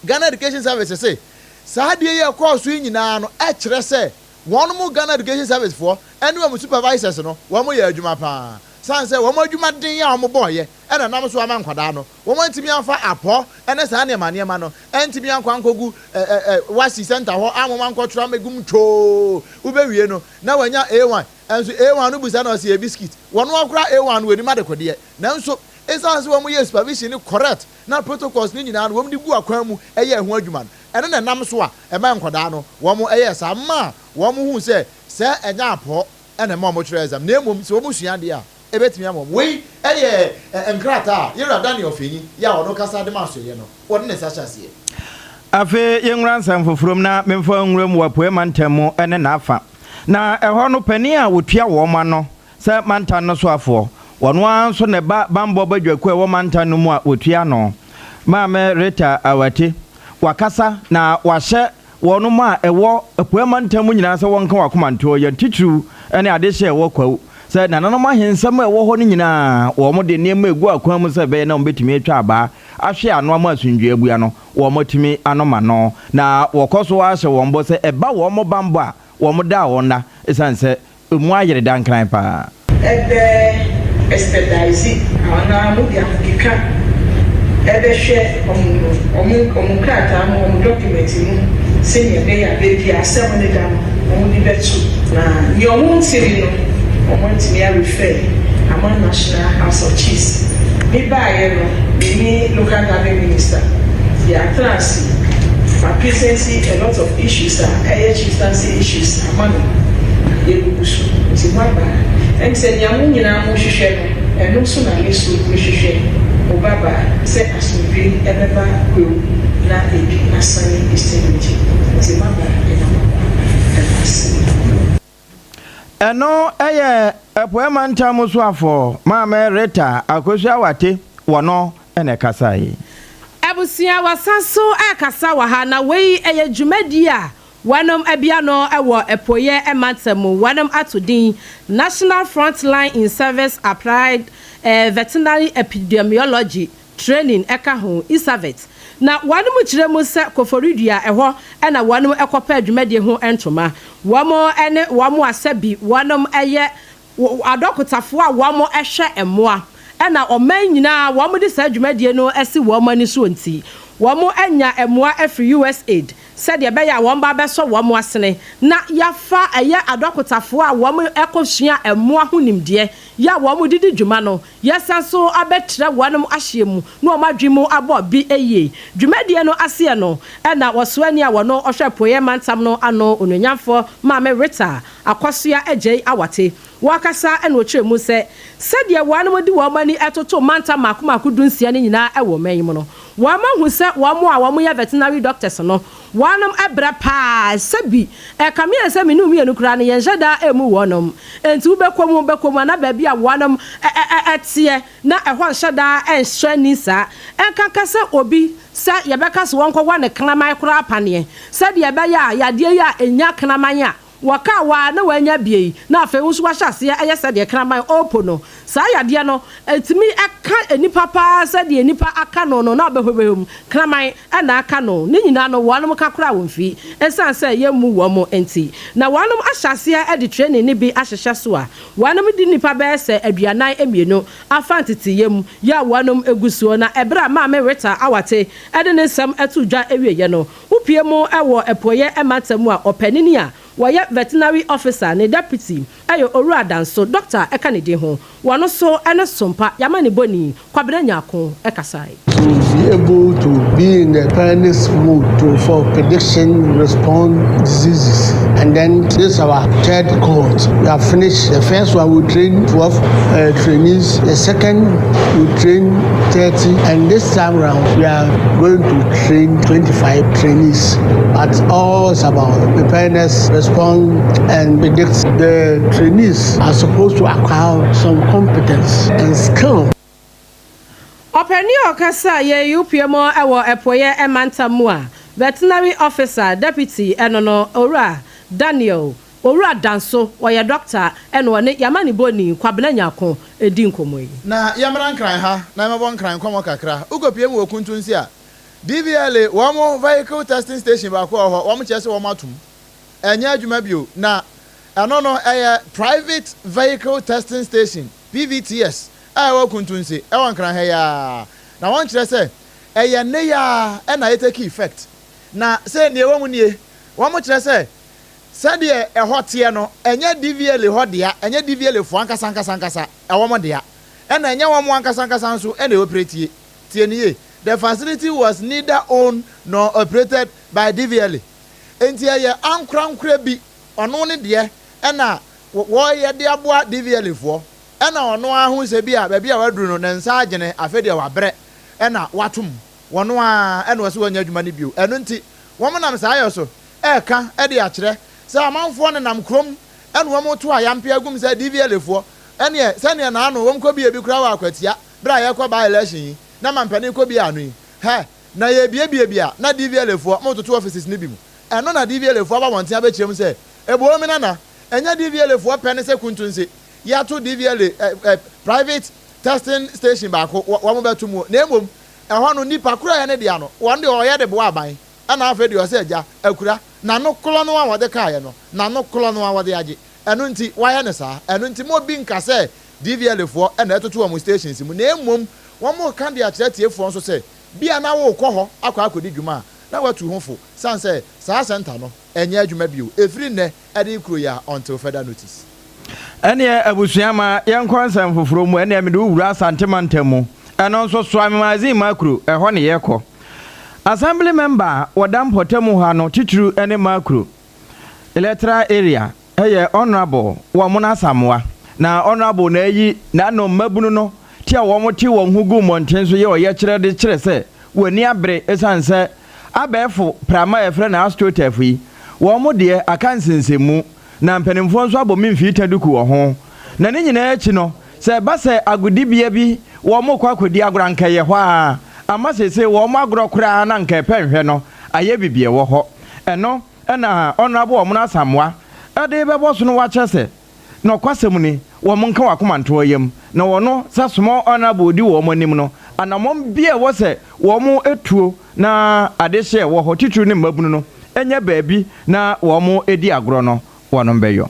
B: Ghana Education Service se saa adeɛ yi a ɛkɔɔ so yi nyinaa no ɛkyerɛ sɛ wɔn mo Ghana Education Service foɔ ɛne wɔn supervisors no wɔn yɛ adwuma paa. Sane sɛ wɔn adwuma den a wɔn bɔɔyɛ ɛna ɛnam so ama nkwadaa no wɔn antumi amfa apɔ ɛne saa nneɛma nneɛma no antumi ankɔ ankɔgu ɛ ɛ ɛ WASSCE center hɔ amma wɔn ankɔtwerɛ ammɛgum twoo wobɛwie no na wanya A1 Nanso A1 no bisa na ɔse yɛ biscuit. Wɔn akora A1 no wɔnim adekodeɛ. Nanso esiane sɛ wɔn yɛɛ supervision no correct na protocols no nyinaa no wɔn de gu akwan mu yɛɛ ho adwuma no, ɛno na ɛnam so a ɛma nkwadaa no wɔn yɛɛ saa maa wɔn huu sɛ sɛ ɛnyɛ apɔ na ɛma wɔn twerɛ exam na mmom sɛ wɔn sua adeɛ a ɛbɛtumi ama wɔn. Wei yɛ nkrataa a Yɛwura Daniel Fenyi yɛ a ɔno kasa de ma asoɛeɛ no wɔde ne nsa hyɛ aseɛ.
C: Afei yɛnwura nsɛm foforɔ mu na memfa nwura mu wɔ Apueɛ Mantam mu ne n'afa. Na ɛhɔ no, panin a ɔtua wɔn ano sɛ mantam no soafoɔ, ɔno ara nso na ɛba bammɔ badwakuo a ɛwɔ mantam no mu a ɔtua ano, Maame Rita Awati, wakasa na wahyɛ wɔnom a ɛwɔ Apueɛ mantam mu nyinaa sɛ wɔnka wɔn akoma ntoɔ yɛn titiriw ne adehyeɛ a ɛwɔ Kwawu sɛ nananom ahensɛm a ɛwɔ hɔ no nyinaa wɔn de nneɛma egu akwan mu sɛ ɛbɛyɛ na wɔbɛtumi atwa abaa ahwe ano ama asomdwoeɛ abua no wɔatumi anom ano, na wɔkɔ so ara hyɛ wɔn bɔ sɛ ɛba wɔn bammɔ a, wɔda a wɔnna, esiane sɛ emu ayere dankran paa.
I: Ɛbɛ expedise anaa mo de ahokeka ɛbɛhwɛ wɔn wɔn wɔn nkrataa mu, wɔn document mu sɛnea ɛbɛyɛ a baabi a asɛm no da no wɔn de bɛto na nea wɔn ntumi no wɔn atumi a refer ama National House of Chiefs. Me baeɛ no me ne local government minister yɛatena ase ma present a lot of issues a ɛyɛ chieftaincy issues ama no yɛgugu so nti moaba a ɛm sɛ nea mo nyinaa mohwehwɛ no ɛno nso na me nso mehwehwɛ mo babaa sɛ asomdwoe ɛbɛba Kwawu na ebi asane Eastern Region nti moaba a yɛda mo akwaaba ɛda ase.
C: Ɛno yɛ Apueɛ Mantam Soafoɔ Maame Rita Akosua Wate wɔ no na ɛkasae.
E: Abusua wɔsan so rekasa wɔ ha na wei yɛ dwumadie a wɔnom abia no wɔ Apueɛ mantam mu wɔnom ato din National Frontline in Service Applied Veterinary Epidemiology Training ka ho, ISAVET, na wɔnom kyerɛ mu sɛ Koforidua ɛhɔ na wɔnom kɔpɛɛ dwumadie ho ntoma. Wɔn ne wɔn a sɛbi wɔnom yɛ adɔkotafoɔ a wɔn hwɛ mmoa na ɔman nyinaa wɔn de saa dwumadie no asi wɔn ani soɔ nti, wɔn anya mmoa afiri USAID sɛdeɛ ɛbɛyɛ a wɔn ba bɛsɔ wɔn asene na yɛafa ɛyɛ adɔkotafoɔ a wɔn kɔsua mmoa ho nimdeɛ yɛ a wɔn de di dwuma no Yɛsan nso abɛtrɛ wɔnom ahyeɛ mu na wɔn adwene mu abɔ bi yie. Dwumadie no aseɛ no na wɔsoani a wɔno ɔhwɛ Apueɛ mantam no ano Onuonyamfoɔ Maame Rita Akwasoa Adjei Awate wɔkasa na ɔkyerɛ mu sɛ sɛdeɛ wɔnom de wɔn ani toto mantam mmaako mmaako dunsia no nyinaa wɔ ɔman yi mu no wɔn ahu sɛ wɔn a wɔyɛ veterinary doctors no Wɔnom brɛ paa, sɛbi ɛkame ayɛ sɛ me ne wo mmienu koraa no yɛnhyɛ da mmu wɔnom, enti wobɛkɔ mu wobɛkɔ mu a na baabi a wɔnom teɛ na ɛhɔ nhyɛ da nhyɛ ani saa, ɛnkanka sɛ obi sɛ yɛbɛka sɛ wɔnkɔwɔ ne kraman koraa paneɛ sɛdeɛ ɛbɛyɛ a yadeɛ yi a ɛnya kraman a Wɔkaa wo ara na woanya bie yi, na afei wo nso woahyɛ aseɛ yɛ sɛdeɛ kraman ɔrepo no. Saa yadeɛ no, ɛtumi ka nnipa pa ara sɛdeɛ nnipa aka no no, na ɔbɛhwɛhwɛ mu, kraman na aka no. Ne nyinaa no, wɔnom ka koraa wɔmfi, ɛsiane sɛ yɛmmu wɔn nti. Na wɔnom ahyɛ aseɛ de training no bi ahyehyɛ so a, wɔnom de nnipa bɛyɛ sɛ 42 afa nteteeɛ mu, yɛ a wɔnom gu soɔ. Na ɛberɛ a Maame Rita Awate de ne nsɛm too dwa wieeɛ no, Wopue mu wɔ Apueeɛ mantam mu a, ɔpanini a wɔyɛ Veterinary Officer ne Deputy yɛ Owura Danso, Dɔkta ka ne din ho. Wɔno nso ne Sompa Yamanibɔni Kwabena Nyarko kasae.
J: To be able to be in the preparedness mode to for prediction, respond diseases and then this is our third cohort. We have finished the first one we trained 12 uh, trainees, the second we trained 30 and this time round we are going to train 25 trainees. But all is about preparedness, respond and predict. The trainees are supposed to acquire some competence and skill.
E: Ɔpanin a ɔkasa yɛ yi wopue mu wɔ Apueɛ mantam mu a Veterinary Officer Deputy no no, Owura Daniel. Owura Danso, ɔyɛ dɔkta ɛna ɔne Yamanibɔni Kwabena Nyarko redi nkɔmmɔ yi.
B: Na yɛmmra Nkran ha na yɛmmɛbɔ Nkran nkɔmmɔ kakra. Wokɔpue mu wɔ Kuntunsi a, DVLA, wɔn vehicle testing station baako wɔ hɔ, wɔn kyerɛ sɛ wɔn atom. Ɛnyɛ adwuma bio. Na ɛno no, ɛyɛ Private Vehicle Testing Station, PVTS, a ɛwɔ Kuntunse, ɛwɔ Nkran ha yi ara. Na wɔn kyerɛ sɛ ɛyɛ nnɛ yi ara na ɛtake effect. Na sɛ nea ɛwɔ mu nie, wɔn kyerɛ sɛ sɛdeɛ ɛhɔ teɛ no, ɛnyɛ DVLA hɔ dea, ɛnyɛ DVLA foɔ ankasa ankasa ankasa wɔn dea, ɛna ɛnyɛ wɔn ankasa ankasa nso na ɛoperate. Tie no yie, The facility was neither owned nor operated by DVLA. Enti ɛyɛ ankorankorɛ bi, ɔno ne deɛ ɛna wɔyɛ de aboa DVLA foɔ, ɛna ɔno ara hu sɛ bi a baabi a waduru no ne nsa agyene, afei deɛ wabrɛ ɛna watom, wɔno ara ɛna ɔse wɔnyɛ adwuma no bio. Ɛno nti wɔn nam saa yɛ so ɛreka de akyerɛ sɛ amanfoɔ nenam kurom ɛna wɔn reto ayampe agum sɛ DVLA foɔ ɛneɛ sɛdeɛ naano wɔn kɔ bie bi koraa wɔ Akwatia berɛ a yɛrekɔ by election yi na mampanin kɔ bie ano yi, hɛ! Na yɛrebiebie bi a, na DVLA foɔ mototo offices no bi mu. Ɛno na DVLA foɔ aba abɔnten abɛkyerɛ mu sɛ, Eboo me nana, ɛnyɛ DVLA foɔ pɛ ne sɛ Kuntunse yɛato DVLA ɛ ɛ private testing station baako wɔ wɔn bɛto mu o, na mmom ɛhɔ no nipa koro a ɛyɛ ne dea no, wɔn deɛ ɔyɛ de boa aban, ɛna afei deɛ ɔsɛ agya akura, n'ano korɔ no a wɔde kaeɛ no, n'ano korɔ no a wɔde agye. Ɛno nti wɔayɛ no saa. Ɛno nti mo obi nka sɛ DVLA foɔ na ɛtoto wɔn stations mu, na mmom wɔreka de akyerɛ atiefoɔ nso sɛ bi a na worekɔ hɔ akɔ akɔdi dwuma a, na woatu ho fo, sane sɛ saa sɛnta no ɛnyɛ adwuma bio ɛfiri nnɛ de rekuro yi a until further notice.
C: Ɛneɛ abusua ma yɛnkɔ nsɛm foforɔ mu, ɛneɛ mede wo wura Asante mantam mu, ɛno nso Soame Magazine Makuro, ɛhɔ ne yɛkɔ. Assembly member a wɔda mpɔtamu ha no titiriw ne Makuro Electoral Area yɛ Honourable Wɔmona Asamoah. Na Honourable na ayi n'ano mmabunu no ti a wɔte wɔn ho gu mmɔnten so yɛ ɔyɛkyerɛ de kyerɛ sɛ wɔn ani abere esiane sɛ abɛɛfo prama a yɛfrɛ no astroturf yi, wɔn deɛ aka nsensɛnmu na mpanimfoɔ nso abɔ me mfii ta duku wɔ ho. Na ne nyinaa akyi no, sɛ ɛba sɛ agodibea bi wɔrekɔ akɔdi agorɔ anka ɛyɛ hɔ ara, ama seesei wɔn agorɔ koraa na anka ɛpɛ nhwɛ no ayɛ biribi ɛwɔ hɔ. Ɛno na Honourable Ɔmono Asamoah de rebɛbɔ so no wakyerɛ sɛ nɔkwasɛm ni, wɔn nka wɔn akoma nto wɔn yam, na wɔno sɛ small Honourable ɔdi wɔn anim no, anamɔn biara ɛwɔ sɛ wɔn tuo na adehye a ɛwɔ hɔ, titiriw ne mmabunu no, nya baabi na wɔn di agorɔ no, wɔnom bɛyɔ.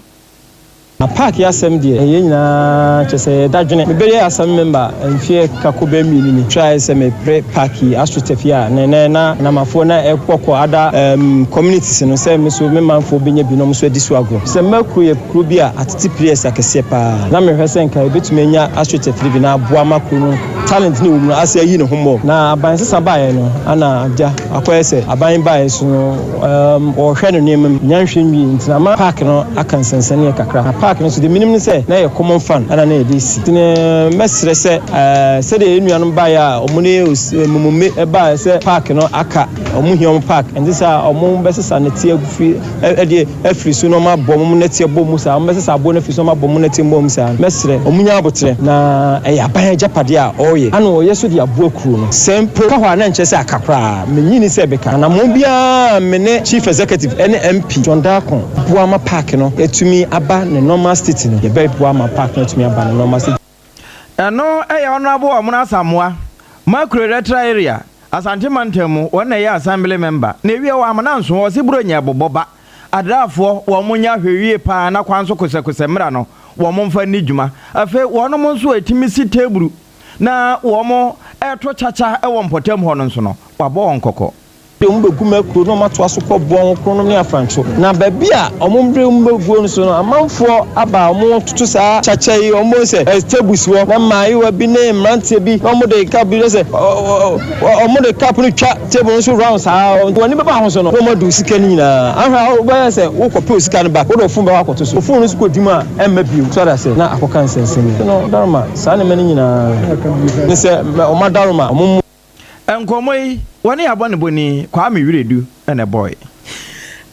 K: Na park yi asɛm deɛ yɛn nyinaa kyerɛ sɛ yɛ dadwene. Me bɛyɛ assembly member mfeɛ kako bɛyɛ mmienu ni try sɛ me pere park yi astroturf yi a na ɛnɛ na namafoɔ na ɛkɔ kɔ ada um, communities no sɛ me so me manfoɔ bɛnya bi na wɔn nso adi so agorɔ. Sɛ mma kuro yɛ kuro bi a atete players akɛseɛ paa na mehwɛ sɛ nka yɛbɛtumi anya astroturf no bi na aboa ma kuro no talent ne wɔ mu no ase ayi ne ho mmɔ. Na aban sesa baeɛ no ana agya akɔyɛ sɛ aban baeɛ so no um, wɔhwɛ no nneɛma mu nya nhwɛ nwie nti na ama park no aka nsɛnsɛnneɛ kakra. Na park no so deɛ menim ne sɛ na ɛyɛ common fund ɛna na yɛde si. Nti no mɛsrɛ sɛ eh, sɛdeɛ yɛn nuanom baeɛ a wɔn ne Mumome baeɛ sɛ park no aka, wɔn hia wɔn park, ɛnte saa a wɔn bɛsesa nɛteɛ afiri ɛdeɛ afiri so na wɔn abɔ wɔn nɛteɛ bɔ mu saa, wɔn bɛsesa aboɔ no afiri so na wɔn abɔ wɔn nɛteɛ bɔ mu saa. Mɛsrɛ wɔn nya aboterɛ na ɛyɛ aban agyapadeɛ a ɔreyɛ ana ɔyɛ so de aboa kuro no. Sɛ mpo ka hɔ a na nkyerɛ sɛ aka koraa, mennye nni sɛ ɛbɛka. Anammɔn biara a me ne Chief Executive ne MP John Darko boa ma park no atumi aba ne normal state no, yɛbɛboa ma park no atumi aba ne normal state.
C: Ɛno yɛ Honourable Ɔmono Asamoah, Makure Electoral Area, Asante Mantam mu, wɔn na ɛyɛ Assembly Member. Na ewie wɔ Amena nso, wɔse Buronya ɛbobɔ ba. Adraafoɔ, wɔn nyɛ ahwɛyie paa na kwan so kosɛkosɛ mmra no, wɔn mfa nni dwuma. Afei wɔnom nso a ɛtumi si teeburu na wɔn reto kyakya wɔ mpɔtam hɔ no nso no, wɔabɔ wɔn kɔkɔ.
K: De wɔn bɛgu m'akuro na wɔatoa so kɔ boɔ ho kronom ne afrantwo. Na baabi a wɔn de wɔn bɛguo no so no, amanfoɔ aba a wɔtoto saa kyakya yi, wɔn bɛhu sɛ table si hɔ, na mmaayewa bi ne mmeranteɛ bi na wɔde cup bi sɛ wɔde cup no twa table no so round saa, wɔn ani bɛba ho so no, na wɔadi wo sika no nyinaa. Ahwɛ a wobɛyɛ sɛ wokɔpɛ wo sika no back, wode wo phone bɛkɔ akɔto so, wo phone no nso kɔdi mu a, ɛmma bio. So ate aseɛ? Na akɔka nsɛnsɛm yi. Nti no, Daroma, saa nneɛma no nyinaa ne sɛ wɔn adaworoma, wɔn mmoa.
C: Nkɔmmɔ yi, wɔne abɔnebɔni Kwame Wiredu na ɛbɔe.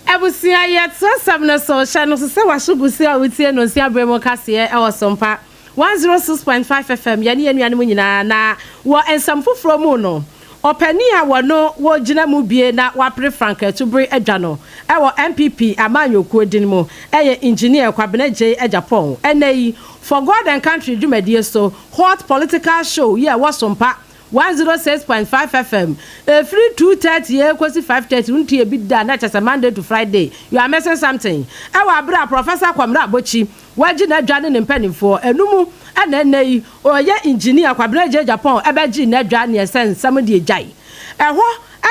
E: Abusua, yɛto asɛm no so. Hyɛ no nso sɛ w'aso gu so a wotie Nonsia Berɛ mu kaseɛ wɔ Sompa 106.5 FM, yɛne yɛn nuanom nyinaa. Na wɔ nsɛm foforɔ mu no, Ɔpanin a wɔno wɔgyina mu bie na wapere frankaatubere adwa no wɔ NPP amanyɔkuo din mu yɛ Engineer Kwabena Gyei Agyapong. Ɛnnɛ yi, For God and Country dwumadie so, Hot Political Show yi a ɛwɔ Sompa 106.5 FM, ɛfiri 2:30 kɔsi 5:30, wontie bi da na kyerɛ sɛ Monday to Friday, you are missing something. Ɛwɔ aberɛ a Professor Kwamina Abokyi wagye n'adwa ne ne mpanimfoɔ, ɛno mu na ɛnnɛ yi Ɔyɛ engineer Kwabena Adjei Agyapong bɛgyee n'adwa neɛ sɛ nsɛm deɛ gyae. Ɛhɔ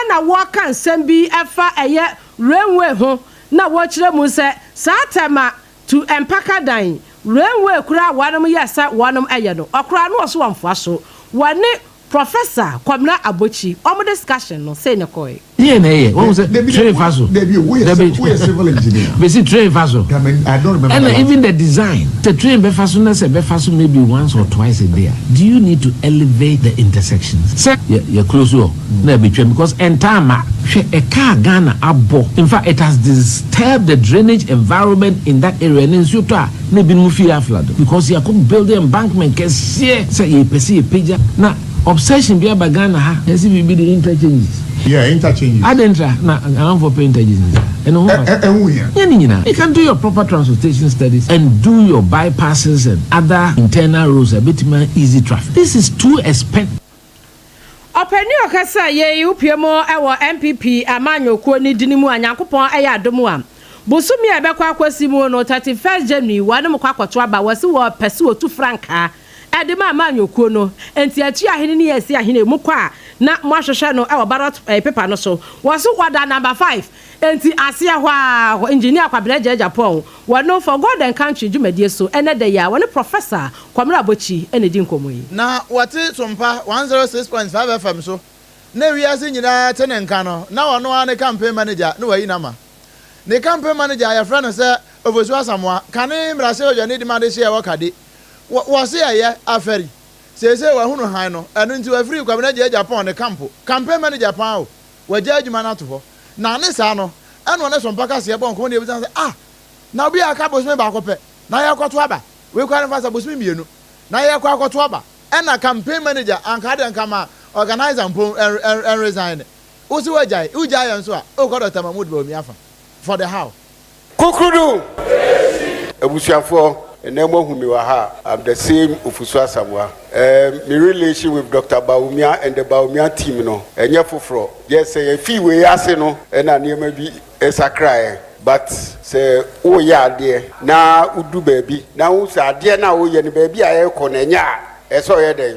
E: na wɔka nsɛm bi fa ɛyɛ railway ho na wɔkyerɛ mu sɛ saa Tema to Mpaka dan railway koraa a wɔnom yɛ sɛ wɔnom yɛ no ɔkoraa no ɔso wɔmfoa so. Wɔne Professor Kwabena Abokyi wɔn discussion no sei na ɛkɔɔe.
L: Deɛ na ɛyɛ wɔn sɛ train fa so dabi bɛsi train fa so ɛna even the design sɛ train bɛfa so na sɛ bɛfa so maybe once or twice a day a do you need to elevate the intersections sɛ yɛ yɛ close hɔ na ɛbɛtwam because ɛntaa ma hwɛ ɛka a Ghana abɔ in fact it has disturbed the drainage environment in that area ne nsuo tɔ a na ebinom fie aflado because yɛakɔ build embankment kɛseɛ sɛ yɛpɛ sɛ yɛpagya na Obsession bi aba Ghana ha, yɛse biribi de interchanges.
M: Yeah, interchanges.
L: Adɛn ntra na amanfoɔ pɛ interchanges saa? Ɛno ho mfasoɔ.
M: Ɛho hia.
L: Nyɛ ne nyinaa. You can do your proper transportation studies and do your bypasses and other internal roads a ɛbɛtumi a easy traffic. This is too expen.
E: Ɔpanin a ɔkasa yei wopue mu wɔ NPP amanyɔkuo no dini mu a Nyankopɔn ayɛ adom a bosome a ɛbɛkɔ akɔsi mu no 31st January wɔnom kɔ akɔto aba wɔse wɔpɛ sɛ wɔtu frankaa de ma amanyɔkuo no, enti Atuahene ne Asiahene mu kɔ a na moahwehwɛ no wɔ ballot paper no so. Wɔ so wɔda number five, enti aseɛ hɔ ara hɔ Engineer Kwabena Agyei Agyapong wɔ no For God and Country dwumadie so ɛnnɛ da yi a wɔne Professor Kwamina Abokyi na ɛdi nkɔmmɔ yi.
B: Na wɔte Sompa 106.5 FM so na wiase nyinaa te ne nka no, na ɔno ara ne campaign manager na wayi no ama. Ne campaign manager a yɛfrɛ no sɛ Ofosu Asamoah, kane mmarahyɛbadwani de ma adehyeɛ a ɛwɔ Kade Wɔ wɔse ɛyɛ afɛri. Seesei wahunu hann no, ɛno nti wafiri Kwabena Gyei Agyapong ne kampo, campaign manager paa o, wagyae adwuma no ato hɔ. Na ne saa no, ɛna ɔne Sompa Kaseɛ bɔ nkɔmmɔ na yɛbisa no sɛ, ah, na obi a aka bosome baako pɛ na yɛrekɔto aba, wei koraa no mfa sɛ bosome mmienu na yɛrekɔ akɔto aba, ɛna campaign manager anka adeɛ nka ma organizer mpo nresign. Wose woagyae, wogyae yɛ nso a, wokɔ Doctor Mahmood Bawumia afa, for the how?
N: Kukurudu! Abusuafoɔ, ɛnnɛ moahu me wɔ ha a, I'm the same Ofusu Asamoah. Ɛɛm, me relation with Doctor Bawumia and the Bawumia team no, ɛnyɛ foforɔ. Just sɛ yɛfii wei ase no na nneɛma bi sakraeɛ. But sɛ woreyɛ adeɛ na wodu baabi na wohu sɛ adeɛ no a woreyɛ no baabi a ɛrekɔ no ɛnyɛ a, ɛsɛ sɛ ɔyɛ dɛn?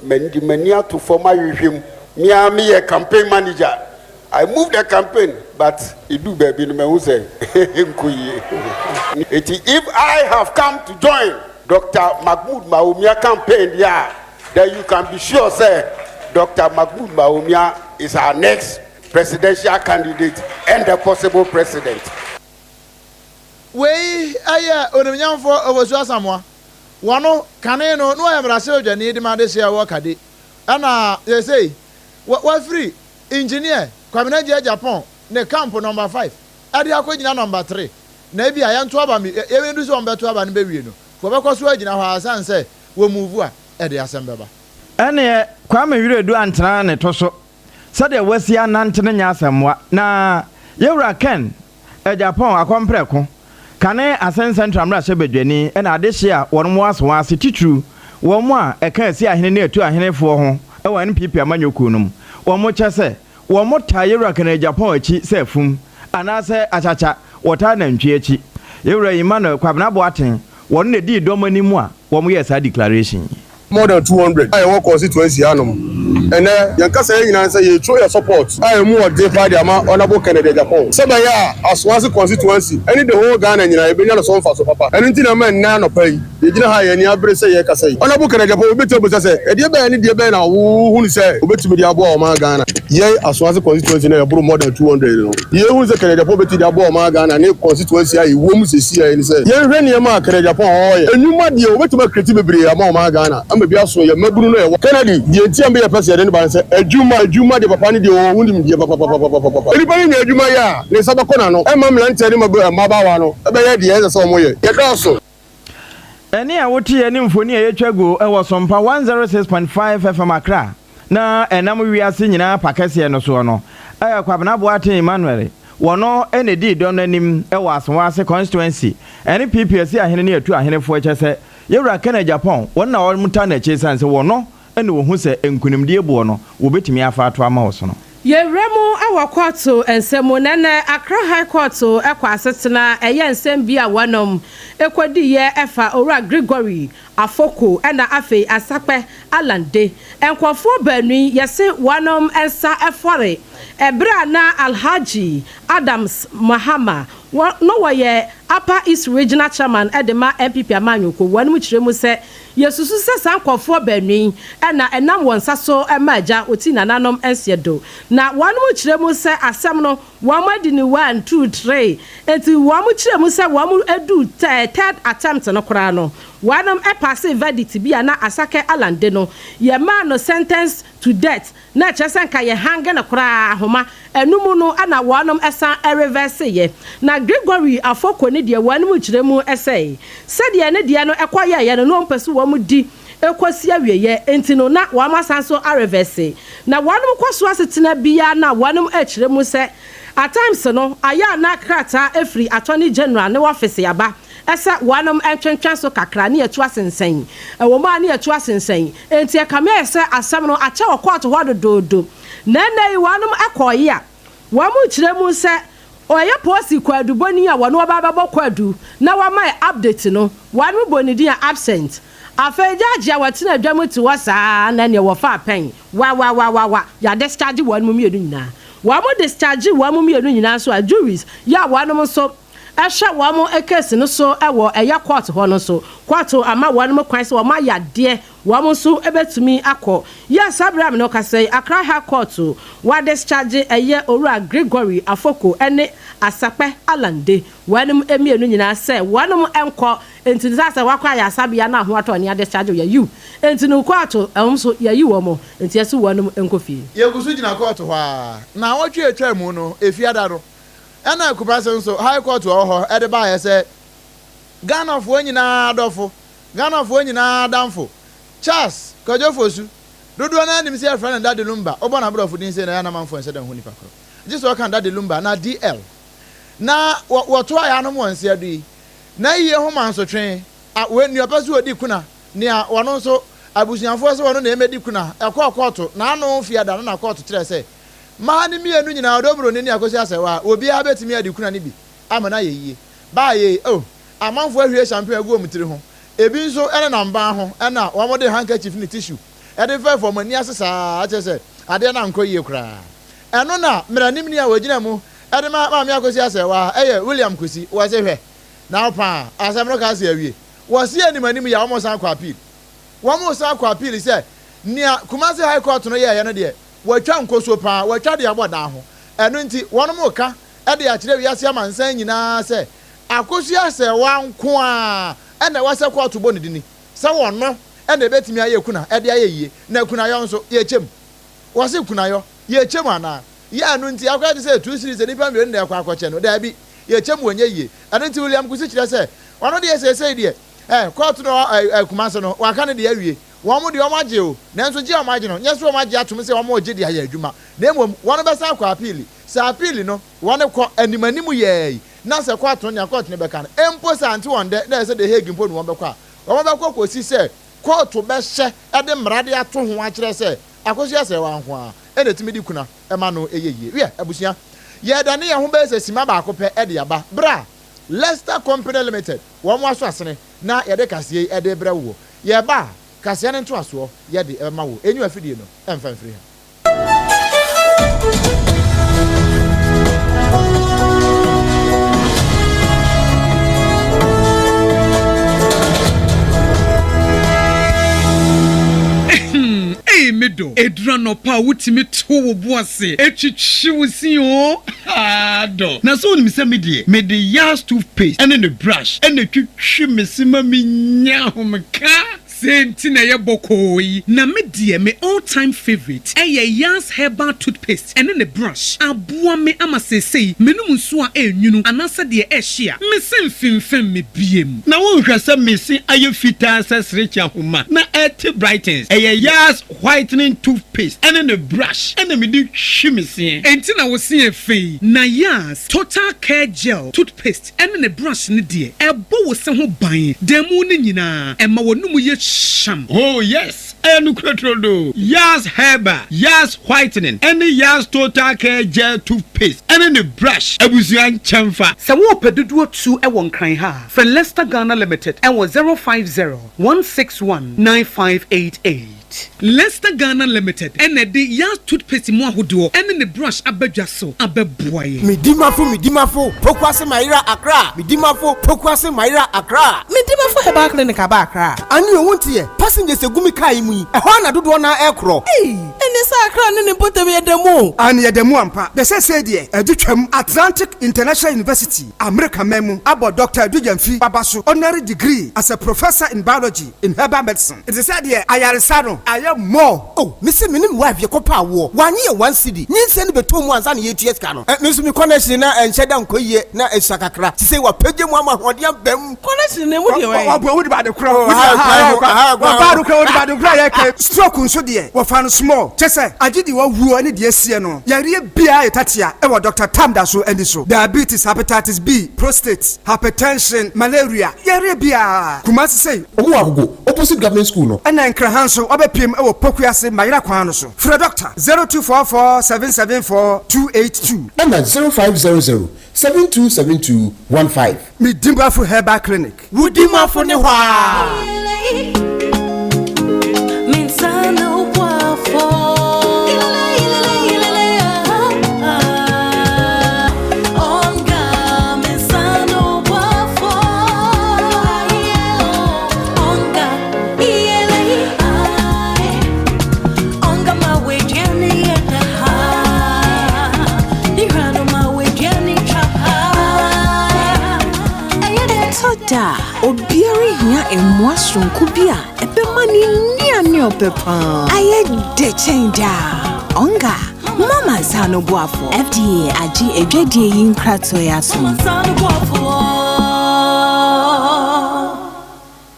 N: Mede m'ani ato fam ahwehwɛ mu. Me ara meyɛ campaign manager. I moved the campaign but eduu baabi no mahu sɛ ɛnkɔ yie. Enti if I have come to join Doctor Mahmoud Bawumia campaign deɛ a, then you can be sure sɛ Doctor Mahmoud Bawumia is our next presidential candidate and the possible president.
B: Wei yɛ Onimnyamfoɔ Owusu Asamoah. Wɔno, kane no, na ɔyɛ mmarahyɛbadwani de ma adehyeɛ a ɛwɔ Kade. Ɛna seesei, wafiri Engineer Kwabena Agyei Agyapong ne camp number five de akɔgyina number three na ebia yɛnto aba me yɛbɛdu sɛ wɔbɛto aba no bɛwie no wɔbɛkɔ so agyina hɔ ara ɛsiane sɛ wɔ move a ɛde asɛm bɛba.
C: Ɛneɛ Kwame Wiredu antena ne to so sɛdeɛ wasi anante no nyɛ asɛmmoa na Yɛwura Ken Agyapong Akɔmprɛko, kane Asen Central mmarahyɛbadwani na adehye a wɔn wɔ aso ase titiriw wɔn a ɛka Asi Ahene ne Atu Ahenefoɔ ho wɔ NPP amanyɔ kuo no mu. Wɔn kyɛ sɛ wɔn taa Yewura Ken Agyapong akyi sɛ afum anaasɛ akyakya wɔtaa nantwie akyi. Yewura Emmanuel Kwabena Boateng wɔn na ɛdii dɔm anim a wɔn yɛɛ saa declaration yi.
O: More than 200 a yɛwɔ constituency hanom. Ɛnnɛ, yɛn kasaeɛ nyinaa ne sɛ yɛretwo yɛn support a ɛmu wɔ den paa de ama Honourable Kennedy Agyapong sɛ ɛbɛyɛ a Asoase constituency ne the whole Ghana nyinaa yɛbɛnya ne so mfaso papa. Ɛno nti na ɛma ɛnnɛ anɔpa yi yɛgyina ha a yɛn ani abere sɛ yɛrekasa yi. Honourable Kennedy Agyapong, obi bɛtumi abisa sɛ, ɛdeɛ bɛn ne deɛ bɛn na wohunu sɛ wobɛtumi de aboa ɔman Ghana? Yɛn Asoase constituency no a yɛboro more than 200 no, deɛ yɛhunu sɛ Kennedy Agyapong bɛtumi de aboa ɔman Ghana ne constituency a yɛwɔ mu seesei yi ne sɛ, yɛnhwɛ nneɛma a Kennedy Agyapong ɔɔyɛ. Nnwuma deɛ ɔbɛtumi a create bebree ama ɔman Ghana ama bi aso yɛn mmabunu no a yɛwɔ. Kennedy, deɛ nti a me yɛpɛ sɛ yɛde no ba ne sɛ, adwuma, adwuma deɛ papa no deɛ ɔwɔ ho nimdeɛ papapapapapapa. Nnipa no nya adwuma yɛ a, ne nsa bɛkɔ n'ano. Ɛmma mmeranteɛ ne mmabaawa no bɛyɛ deɛ ɛsɛ sɛ wɔyɛ. Yɛdɔɔso.
C: Ɛnne a woteeɛ ne mfoni a yɛtwa gu wɔ Sompa 106.5 FM Accra na ɛnam wiase nyinaa pa kɛseɛ no soɔ no yɛ Kwabena Boateng Emmanuel. Wɔno na ɛdii dɔm no anim wɔ Asawase Constituency ɛne PP Asiahene ne Atu Ahenefoɔ kyɛsɛ Yɛwura Ken Agyapong wɔn na wɔtaa n'akyi ɛsiane sɛ wɔno na wɔhu sɛ nkunimdie boɔ no wɔbɛtumi afa ato ama ɔsono.
E: Yɛwura mu wɔ kɔɔto nsɛm mu na ɛnɛ Accra High Court kɔ asetena ɛyɛ nsɛm bi a wɔnom kɔdiiɛ ɛfa Owura Gregory Afoko ɛna afei Asakpɛ Allan De. Nkorɔfoɔ baanu yi yɛse wɔnom nsa fɔre ɛberɛ a na Alhaji Adams Mahama wɔ no wɔyɛ Upper East Regional Chairman de ma NPP amanyɔkuo. Wɔnom kyerɛ mu sɛ Yɛsusu sɛ saa nkorɔfoɔ baanu yi na ɛnam wɔn nsa so ma agya ɔti nananom nseɛ do. Na wɔnom kyerɛ mu sɛ asɛm no wɔn adi no one, two, tree. Enti wɔn kyerɛ mu sɛ wɔn duu third attempt no koraa no, wɔnom passee verdict bi a na Asake Allan de no, yɛmaa no sentence to death na ɛkyerɛ sɛ nka yɛ hange no koraa ahoma ɛno mu no na wɔnom san reverse yɛ. Na Gregory Afoko ne deɛ wɔnom kyerɛ mu sɛ sɛdeɛ ne deɛ no kɔ yɛɛyɛ no na wɔn pɛ sɛ wɔn di kɔ si awieɛ nti no na wɔn asan so areverse. Na wɔnom kɔ so asetena biara na wɔnom kyerɛ mu sɛ at times no ayɛ a na krataa firi Attorney General ne office aba Ɛsɛ wɔnom ntwentwɛn so kakra ne yɛatu asensɛn. Ɛwɔ mu a ne yɛatu asensɛn. Enti ɛkame ayɛ sɛ asɛm no akyɛ wɔ kɔɔto hɔ dodoodo. Na ɛnnɛ yi wɔnom kɔɔe a, wɔn kyerɛ mu sɛ ɔyɛ polisi kwaadubɔni a wɔne ɔba abɛbɔ kwaadu na wama yɛ update no, wɔnom bɔ ne din a absent. Afei judge a wɔtena dwa mu te hɔ saa na ɛneɛ wɔfaa pɛn wawawawawa yɛadischarge wɔnom mmienu nyinaa. Wɔn discharge wɔn mmienu nyinaa nso a juries yɛ a wɔnom nso hwɛ wɔn case no so wɔ ɛyɛ court hɔ no nso, court ama wɔn kwan sɛ wɔn ayɛ adeɛ, wɔn nso bɛtumi akɔ. Yɛ saa berɛ a me ne wo kasa yi, Accra High Court wa discharge ɛyɛ Owura Gregory Afoko ne Asakpɛ Allan De, wɔn mmienu nyinaa sɛ wɔn nkɔ, nti no sɛ asɛ wakɔ ayaresabea na ho atɔ ne adischarge wo, yɛyi wo, nti no court wɔn nso yɛyi wɔn, nti yɛse wɔn nkɔ fie.
B: Yɛgu so gyina court hɔ ara. Naawɔtwe a ɛtwaa mu no, Efiada no, Ɛna Kumasi nso High Court a ɔwɔ hɔ de baeɛ sɛ Ghanafoɔ nyinaa adɔfo, Ghanafoɔ nyinaa adamfo, Charles Kwadwo Fosu, dodoɔ no ara nim sɛ yɛfrɛ no Daddy Lumba, wobɔ n'aborɔfo din sei na ɛyɛ a na amanfoɔ nhyɛ da nhu nipa korɔ, gye sɛ wɔka Daddy Lumba anaa DL. Na wɔtoa yɛanom wɔ nseɛ do yi, n'ayie ho mansotwe, a wei nea ɔpɛ sɛ ɔdi kuna, nea ɔno nso abusuafoɔ sɛ ɔno na ɛmmɛdi kuna, ɛkɔɔ kɔɔto, n'ano fiada no na kɔɔto kyerɛɛ sɛ Mmaa no mmienu nyinaa, ɔdɔ buroni ne Akosua Asɛwa, obiara bɛtumi adi kuna no bi ama no ayɛ yie. Baa yei, oh, amanfoɔ ahwie champagne agu wɔn tiri ho, ebi nso nenam ban ho na wɔde handkerchief ne tissue de fɛɛfɛ wɔn ani ase saa ara, kyerɛ sɛ adeɛ no ankɔ yie koraa. Ɛno na mmaranimni a ɔgyina mu de ma Maame Akosua Asɛwa yɛ William Kusi, wɔse hwɛ, na wo paa, asɛm no kaa sɛ awie. Wɔse anim anim yi a wɔresan akɔ appeal. Wɔresan akɔ appeal sɛ nea Kumasi High Court no yɛeɛ no deɛ, Wɔatwa nkosuo paa, wɔatwa de abɔ dan ho. Ɛno nti, wɔnom reka de akyerɛ wiase amansan nyinaa sɛ, Akosua Serwaa nko ara na ɛwɔ sɛ kɔɔto bɔ ne dini sɛ ɔno na ɛbɛtumi ayɛ kuna de ayɛ yie. Na kunayɔ nso, yɛkyɛ mu. Wɔse kunayɔ, yɛkyɛ mu anaa? Yɛ ɛno nti, akɔyɛ te sɛ two series sɛ nnipa mmienu na ɛkɔ akɔkyɛ no. Daabi, yɛkyɛ mu ɔnyɛ yie. Ɛno nti, William Kusi kyerɛ sɛ, ɔno deɛ seesei deɛ, eh, kɔɔto no wɔ eh, Kumase no, waka ne deɛ awie. Wɔn deɛ wɔagye o, nanso gye a wɔagye no, nyɛ sɛ wɔagye atom sɛ wɔregye de ayɛ adwuma, na mmom wɔbɛsan akɔ apiili. Sɛ apiili no, wɔkɔ anim anim yɛɛ na sɛ kɔɔto no nea kɔɔto no bɛka no, mpo sɛ ante wɔn dɛ na ɛyɛ sɛ The Hague mpo na wɔbɛkɔ a, wɔbɛkɔ kɔsi sɛ kɔɔto bɛhyɛ de mmara de ato ho akyerɛ sɛ Akosua Serwaa nko ara na ɛtumi di kuna ma no yɛ yie. Wiɛ, abusua, yɛredane yɛn ho bɛyɛ sɛ simma baako pɛ de aba berɛ a Leicester Company Limited wɔn aso asene na yɛde kaseɛ yi de rebrɛ woɔ. Yɛreba a, kaseɛ no ntoasoɔ yɛde bɛma wo. Enyi w'afidie no mfa mfiri ha.
M: Ei me dɔ, ɛduru anɔpa a wotumi to wo bo ase twitwi wo se oo, haa dɔ. Na sɛ wonim sɛ me deɛ, mede Yas toothpaste ne ne brush na ɛtwitwi me se ma menya ahomeka. Sei nti na ɛyɛ bɔkɔɔ yi. Na me deɛ me all time favourite ɛyɛ Yaz herbal toothpaste ɛne ne brush. Aboa me ama seesei menom nsuo a ɛnwunu anaasɛ deɛ ɛhye a, me se mfemfem me biem.
P: Na wonhwɛ sɛ me se ayɛ fitaa sɛ serekye ahoma na ɛte brightens. Ɛyɛ Yaz whitening toothpaste ɛne ne brush ɛna mede twi me seɛ.
M: Enti na wo se yɛ fɛ yi. Na Yaz total care gel toothpaste ɛne ne brush no deɛ, ɛbɔ wo se ho ban da mu no nyinaa, ɛma w'anomu yɛ hyam.
P: Oh yes, ɛyɛ nokorɛ turodoo. Yaz Herbal, Yaz Whitening ɛne Yaz Total Care Gel Toothpaste ɛne ne brush abusua nkyɛnfa.
M: Sɛ worepɛ dodoɔ tu wɔ Nkran ha a, frɛ Lester Ghana Limited wɔ 050 161 9588. Lester Ghana Limited na ɛde Yaz toothpaste mu ahodoɔ ne ne brush aba dwa so abɛboa yɛn.
Q: Medimafo Medimafo Pokuase Mayera Accra Medimafo Pokuase Mayera Accra. Medimafo Herbal Clinic aba Accra. Ane o wonteɛ? Passengers egu me car yi mu yi, ɛhɔ ara na dodoɔ no ara ɛrekorɔ.
R: Ei! Ɛnneɛ sɛ Accra ne ne mpɔtam yɛ da mu o.
S: Aane yɛda mu ampa. Na seesei deɛ adu twam. Atlantic International University, Amerika man mu, abɔ Dɔkta Adu Gyamfi aba so honorary degree as a Professor in Biology in Herbal Medicine. Ɛte sɛ deɛ ayaresa no ayɛ more.
Q: Oh me se me ne me wife yɛkɔ pɛ awoɔ wanye yɛ one cedi nyinsɛn no bɛtɔ mu ansa na yɛtua sika no eh me nso me connection na ɛnhyɛ da nkɔ yie na ɛsua kakra sisei wapagya mu ama ahoɔden aba mu.
R: Connection no emu deɛ wɛn.
S: Ɔboa wode bade korɔ wɔba do korɔ wode bade korɔ yɛ kɛ stroke nso deɛ wɔfa no small kyɛ sɛ agye deɛ wawuo ne deɛ asie no yareɛ biara yɛ tatea ɛwɔ Doctor Tam da so ani so diabetes hepatitis B prostate hypertension malaria yareɛ biara Kumasi sei
T: Ɔmo wɔ Agogo, opposite government school no.
S: Ɛna Nkran ha nso wabɛpiem wɔ Pokuase Mayera kwan no so. Frɛ Dɔkta 0244 774 282.
T: Ɛna 0500 7272 15.
S: Medimafo Herbal Clinic.
Q: Wo dimafo ne hɔ aa.
U: Ɛtɔ da a, obiara hia mmoa soronko bi a ɛbɛma ne nnuane a ɔpɛ paa ayɛ dɛ kyɛn daa. Ɔnga, mama nsa ano boafo. FDA agye adwadie yi nkratoɔ yi atom.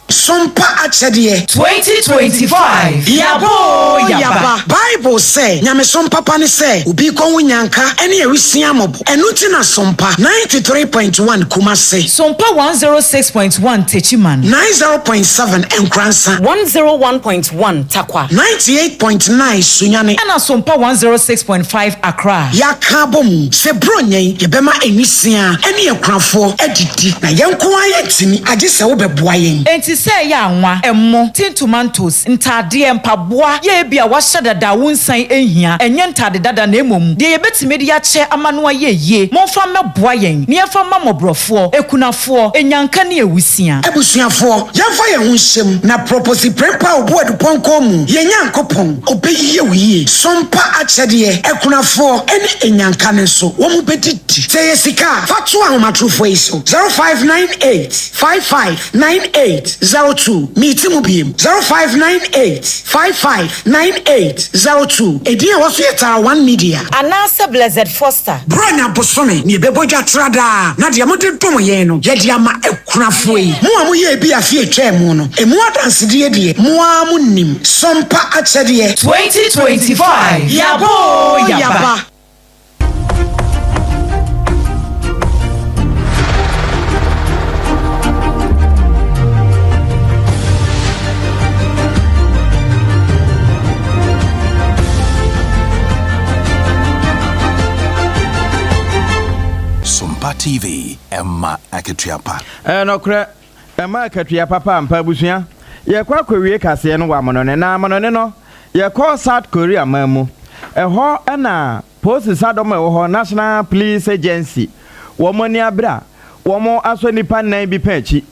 V: Sompa akyɛdeɛ.
W: 2025 Yaba oo yaba.
V: Bible sɛ, Nyamesom papa ne sɛ obi kɔ ho nyanka ne awisia mmɔbɔ. Ɛno nti na Sompa 93.1 Kumase.
W: Sompa 106.1 Techiman.
V: 90.7 Nkoransa.
W: 101.1 Tarkwa.
V: 98.9 Sunyani.
W: Ɛna Sompa 106.5 Accra.
V: Yɛaka abom sɛ Buronya yi yɛbɛma nwisiaa ne akunafoɔ adidi, na yɛn nko ara yɛntumi, agye sɛ wobɛboa yɛn.
W: Enti sɛ ɛyɛ anwa, ɛmo, tin tomantos, ntaadeɛ, mpaboa, yɛ ebia wɔahyɛ dada a wonsan nhia, ɛnyɛ ntaade dada na mmom deɛ yɛbɛtumi de akyɛ ama no ayɛ yie, momfa mmɛboa yɛn na yɛmfa mma mmɔborɔfoɔ, akunafoɔ, anyanka ne awusia.
V: Abusuafoɔ, yɛmfa yɛn ho nhyɛ mu na Proposi Prempeh Obuadu Pɔnkɔ mu, yɛn Nyankopɔn, Ɔbɛyɛ wo yie. Sompa akyɛdeɛ, akunafoɔ ne anyanka no nso, wɔn bɛdidi. Sɛ ɛyɛ sika a, fa to ahomatorofoɔ yi so, 0598 55 9802. Meti mu biem, 0598 55 9802. Edin a ɛwɔ so yɛ Tara One Media.
W: Anaasɛ Blessed Foster.
V: Buronya bosome na yɛbɛbɔ dwa tra daa, na deɛ mode dom yɛn no, yɛde ama akunafoɔ yi. Mo a moyɛɛ bi afe a ɛtwaa mu no, emu adansedie deɛ, mo ara monim. Sompa akyɛdeɛ.
W: 2025 Yaba oo yaba.
X: Sompa TV, ɛma akatua pa.
C: Ɛyɛ nɔkorɛ, ɛma akatua papa ampa abusua. Yɛkɔ akɔwie kaseɛ no wɔ amonone, na amonone no, yɛkɔ South Korea man mu. Ɛhɔ na Polisi sadɔm a ɛwɔ hɔ, National Police Agency, wɔn ani abere a wɔasɔ nnipa nnan bi pɛn akyi.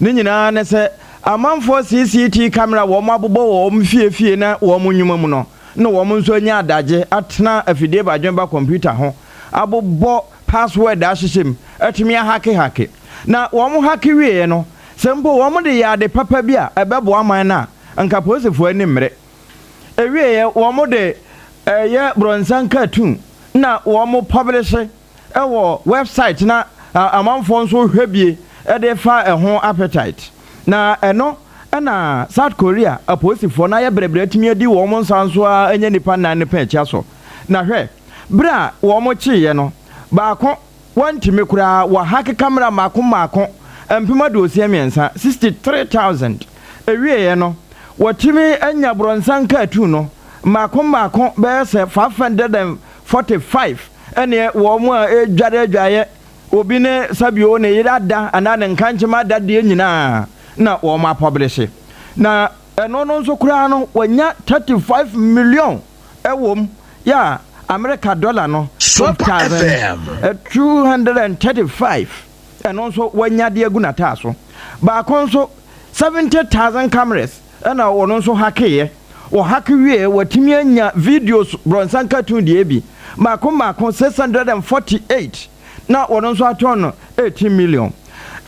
C: Ne nyinaa ne sɛ, amanfoɔ CCT camera a wɔabobɔ wɔ wɔn fie fie ne wɔn nnwuma mu no, na wɔn nso anya adagye atena afidie badwemba kɔmputa ho abobɔ password ahyehyɛ mu atumi ahake hake. Na wɔn hake wieɛ no, sɛ mpo wɔde yɛ ade papa bi a ɛbɛboa man no a, anka apolisifoɔ ani mmere. Ɛwieɛ wɔn de ɛyɛ brɔnsan cartoon na wɔn publish wɔ website na amanfoɔ nso hwɛ bie de fa ɛho appetite. Na ɛno na South Korea apolisifoɔ no ayɛ brɛbrɛ atumi adi wɔn nsa nso ara anya nnipa nnan no pɛn akyi asɔ. Na hwɛ, berɛ a wɔn kyeeɛ no, baako wantumi koraa, wɔahake camera mmaako mmaako 63,000, 63,000. Ɛwieeɛ no, wɔatumi anya borɔnsan cartoon no mmaako mmaako bɛyɛ sɛ 545. Ɛneɛ wɔn a ɛredware adwaeɛ, obi ne sɛbio ne yere ada anaa ne nkankyema ada deɛ nyinaa na wɔn apɔblehye. Na ɛno no nso koraa no wɔanya 35 million ɛwom yɛ a Amerika dɔla no 12,235 ɛno nso wɔanya de agu n'ataaso. Baako nso 70,000 cameras Ɛna ɔno nso hakeeɛ. Ɔhake wieɛ, watumi anya videos brɔnsan cartoon deɛ bi mmaako mmaako 648 na ɔno nso atɔn no 18 million.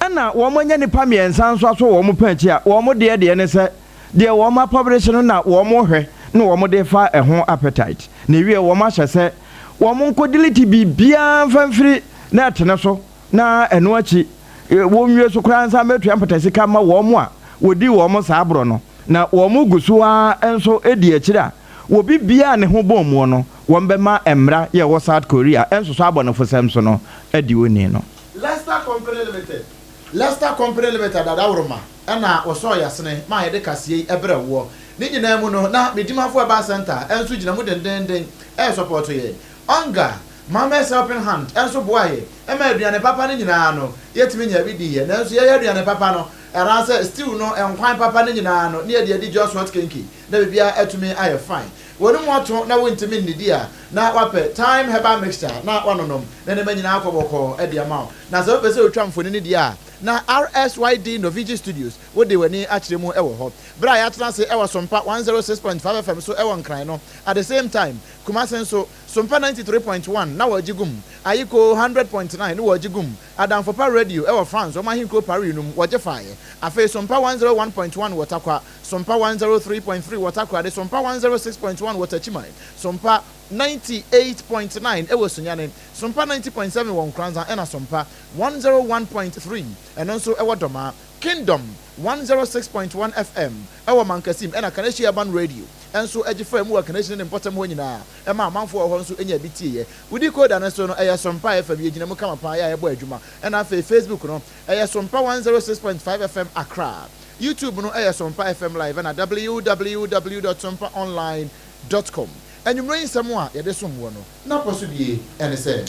C: Ɛna wɔn anya nnipa mmiɛnsa nso aso wɔn pɛn akyi a wɔn deɛ deɛ ne sɛ deɛ wɔn apɔbrehye no na wɔn hwɛ na wɔn de fa ɛho appetite. Na ɛwieɛ wɔn ahyɛ sɛ wɔn nkɔ delete biribiara mfa mfiri net no so na ɛno akyi wɔnwie so koraa nsa mmɛtua mpata sika mma wɔn a wɔdii wɔn saa borɔ no, na wɔn gu so ara nso di akyire a obi biara a ne ho bɔn muo no, wɔbɛma mmara yɛ ɛwɔ South Korea nsosɔ abɔnefosɛm so no adi onii no.
B: Leicester Company Limited Leicester Company Limited adaworoma na wɔsɔɔ yɛasene maa yɛde kaseɛ yi brɛ woɔ. Ne nyinaa mu no, na Medimafo Herbal Centre nso gyina mu dendeenden resɔpɔɔto yɛn. Onga, Mames Helping Hand nso boaa yɛn ma aduane papa no nyinaa no, yɛtumi nyaa bi diiɛ. Nanso yɛyɛ aduane papa no, anaasɛ stew no, nkwan papa no nyinaa no, na yɛde adi Jos Hot Kenkey, na biribiara atumi ayɛ fine. Wɔn mu ato na wontumi nnidi a, na woapɛ Thyme Herbal Mixture na woanonom, na nneɛma nyinaa akɔ bɔkɔɔ de ama wo. Na sɛ wopɛ sɛ wotwa mfonini deɛ a, na RSYD Novigi Studios, wode w'ani akyerɛ mu wɔ hɔ. Berɛ a yɛatena ase wɔ Sompa 106.5 FM so wɔ Nkran no, at the same time, Kumasi nso, Sompa 93.1 na wɔregye gum, Ayiko 100.9 ne wɔregye gum, Adamfo Pa Radio wɔ France wɔn ahenkuro Paris no mu wɔgye faeɛ. Afei Sompa 101.1 wɔ Tarkwa, Sompa 103.3 wɔ Takoradi, Sompa 106.1 wɔ Techiman, Sompa 98.9 wɔ Sunyani, Sompa 90.7 wɔ Nkoranza ɛna Sompa 101.3 ɛno nso wɔ Dɔmaa. Kingdom 106.1 FM wɔ Mankasim ɛna Kaneshie Urban Radio nso gye faa mu wɔ Kaneshie ne ne mpɔtam hɔ nyinaa ɛma amanfoɔ wɔ hɔ nso nyaa bi tieɛ. Wo decoder no so no ɛyɛ Sompa FM, yɛgyina mu kama paa yɛ a yɛbɔ adwuma. Ɛna afei Facebook no ɛyɛ Sompa 106.5 FM Accra. YouTube no ɛyɛ Sompa FM Live ɛna www dot sompaonline dot com. Anwummerɛ yi nsɛm a yɛde som woɔ no na pɔ so bie ɛne sɛ.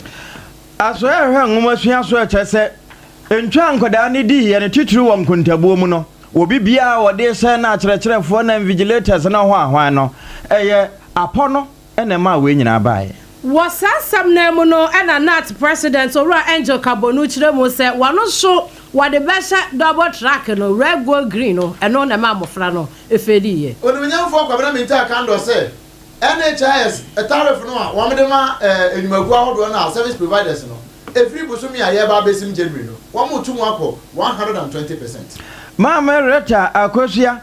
C: Asoɛe a ɛhwɛ nwomasua so a ɛkyerɛ sɛ ntwa a nkwadaa no diiɛ no titiriw wɔ nkontabuo mu no, wɔ biribiara a wɔde rehyɛ na akyerɛkyerɛfoɔ na invigilators no ahoahoan no, ɛyɛ apɔ no na ɛmaa wei nyinaa baeɛ.
E: Wɔ saa asɛm no ara mu no na NAT President Owura Angel Kabonu kyerɛ mu sɛ wɔn nso wɔde bɛhyɛ double track no, red gold green no, ɛno na ɛmaa mmɔfra no feeliiɛ.
B: Onimuonyamfoɔ Kwabena Mintah Kandor sɛ NHIS tariff no a wɔde ma nnwumakuo ahodoɔ no a service providers no, ɛfiri bosome a yɛreba abɛsim January no, wɔreto mu akɔ 120 percent.
C: Maame Rita Akosua,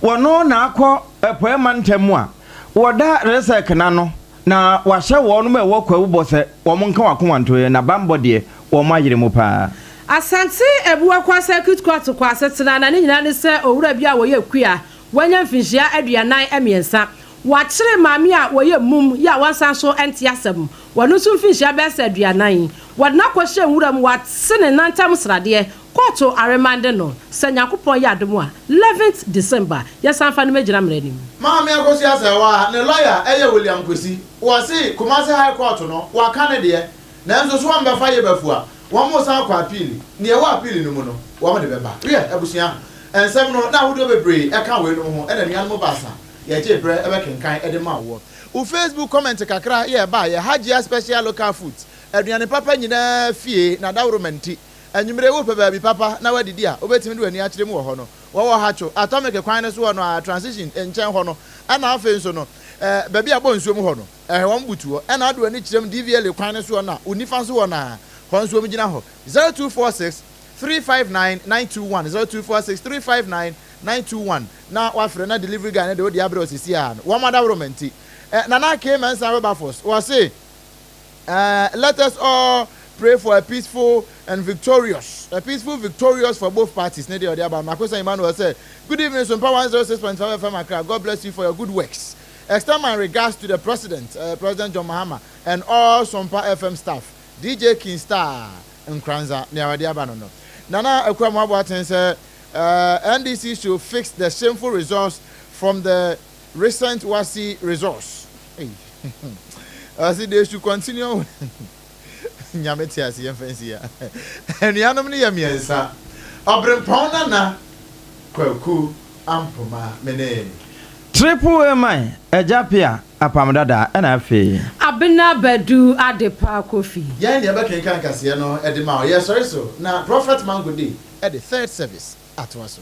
C: wɔno na akɔ Apueɛ mantam mu a wɔda Resek no ano na wahyɛ wɔnom a ɛwɔ Kwawu bɔ sɛ wɔn nka wɔn akoma nto yɛn na banbɔ deɛ wɔn ayere mu paa.
E: Asante Abuakwa Circuit Court kɔ asetena na ne nyinaa ne sɛ owura bi a wɔyɛ kua wanya mfinhyia 43. Wɔakyere maame a wɔyɛ mum yi a wɔnsan so nte asɛm. Wɔno nso mfinhyia bɛyɛ sɛ 40. Wɔde no akɔhyɛ nwura mu, wɔate ne nan ntam sradeɛ. Kɔɔto aremande no, sɛ Nyankopɔn yɛ adom a, 11th December, yɛsan fa no mɛgyina mmara anim.
B: Maame Akosua Serwaa ne lɔya yɛ William Kwesi. Wɔse Kumasi High Court no waka ne deɛ, nanso so wɔmbɛfa Yebafua, wɔn san akɔ apiili. Nea ɛwɔ apiili no mu no, wɔn de bɛba. Wiɛ, abusua, nsɛm no na ahodoɔ bebree ɛka weinom ho ɛna anuanom baasa yɛgyee berɛ bɛkenkan de maa woɔ. Wo Facebook comment kakra yɛ ɛbaeɛ, Hajia Special Local Foods, aduane papa nyinaa fie na dawuroma nti, anwummere wopɛ baabi papa na woadidi a, wobɛtumi de w'ani akyerɛ mu wɔ hɔ no. Wɔwɔ Hatcho, Atomic kwan no so hɔ no ara, Transition nkyɛn hɔ no, ɛna afei nso no, eh, baabi a bɔ nsuo mu hɔ no, eh, wɔn butu hɔ, ɛna ade w'ani kyerɛ mu DVLA kwan no so hɔ no a, wo nifa nso hɔ no ara, hɔ nso wɔn gyina hɔ. 0246. 359 921, 0246 359 921 na wafrɛ na delivery guy no de wode abrɛ wo sisi a no. Wɔn adaworoma nti. Eh, Nana K. Mensah Wilberforce, wɔse, eh, let us all pray for a peaceful and victorious, a peaceful victorious for both parties. Ne deɛ ɔde aba no. Makosa Emmanuel sɛ, good evening Sompa 106.5 FM Accra, God bless you for your good works. Extend my regards to the president, uh, President John Mahama, and all Sompa FM staff. DJ King Star Nkoranza, nea ɔde aba no no. Nana Akua Moaboaten sɛ, uh, NDC should fix the shameful results from the recent WASSCE results. Hey. Ɔse they should continue Nyame te ase yɛmfa nsi ha. Anuanom no yɛ mmiɛnsa. Ɔbrempɔn Nana Kwaku Ampoma me ne.
C: Triple A man, Agya Pia, Apam Dada, ɛna afei.
E: Abena Badu Adepa Kofi.
B: Yɛn na yɛbɛkenkan kaseɛ no de ma wo. Yɛresɔre so na Prophet Mango Day de third service atoa so.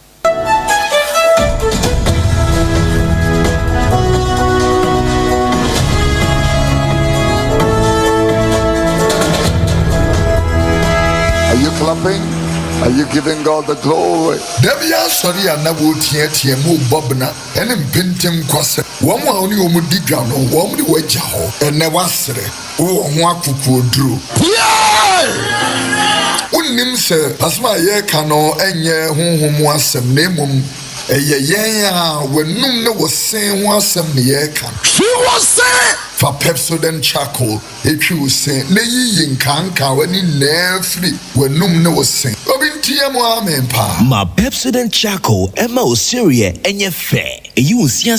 A: Are you clapping? Are you giving God the glory?
D: Da biara asɔre a na wɔreteatea mu rebɔ bena ne mpentenkwasɛm. Wɔn a wo ne wɔn di dwa no, wɔde wo agya hɔ. Ɛnnɛ woasere, wowɔ ho akokoɔduro. Piae! Wonnim sɛ asɛm a yɛreka no nyɛ honhom mu asɛm, na mmom ɛyɛ yɛn a w'anom ne wo se ho asɛm na yɛreka. Twi wo se! Fa Pepsodent Charcoal twi wo se na yiyi nkaankawa no nyinaa firi w'anom ne wo se. Obi nteɛ mu amen paa.
F: Ma Pepsodent Charcoal mma wo sereɛ nyɛ fɛ. Eyi wo nsia.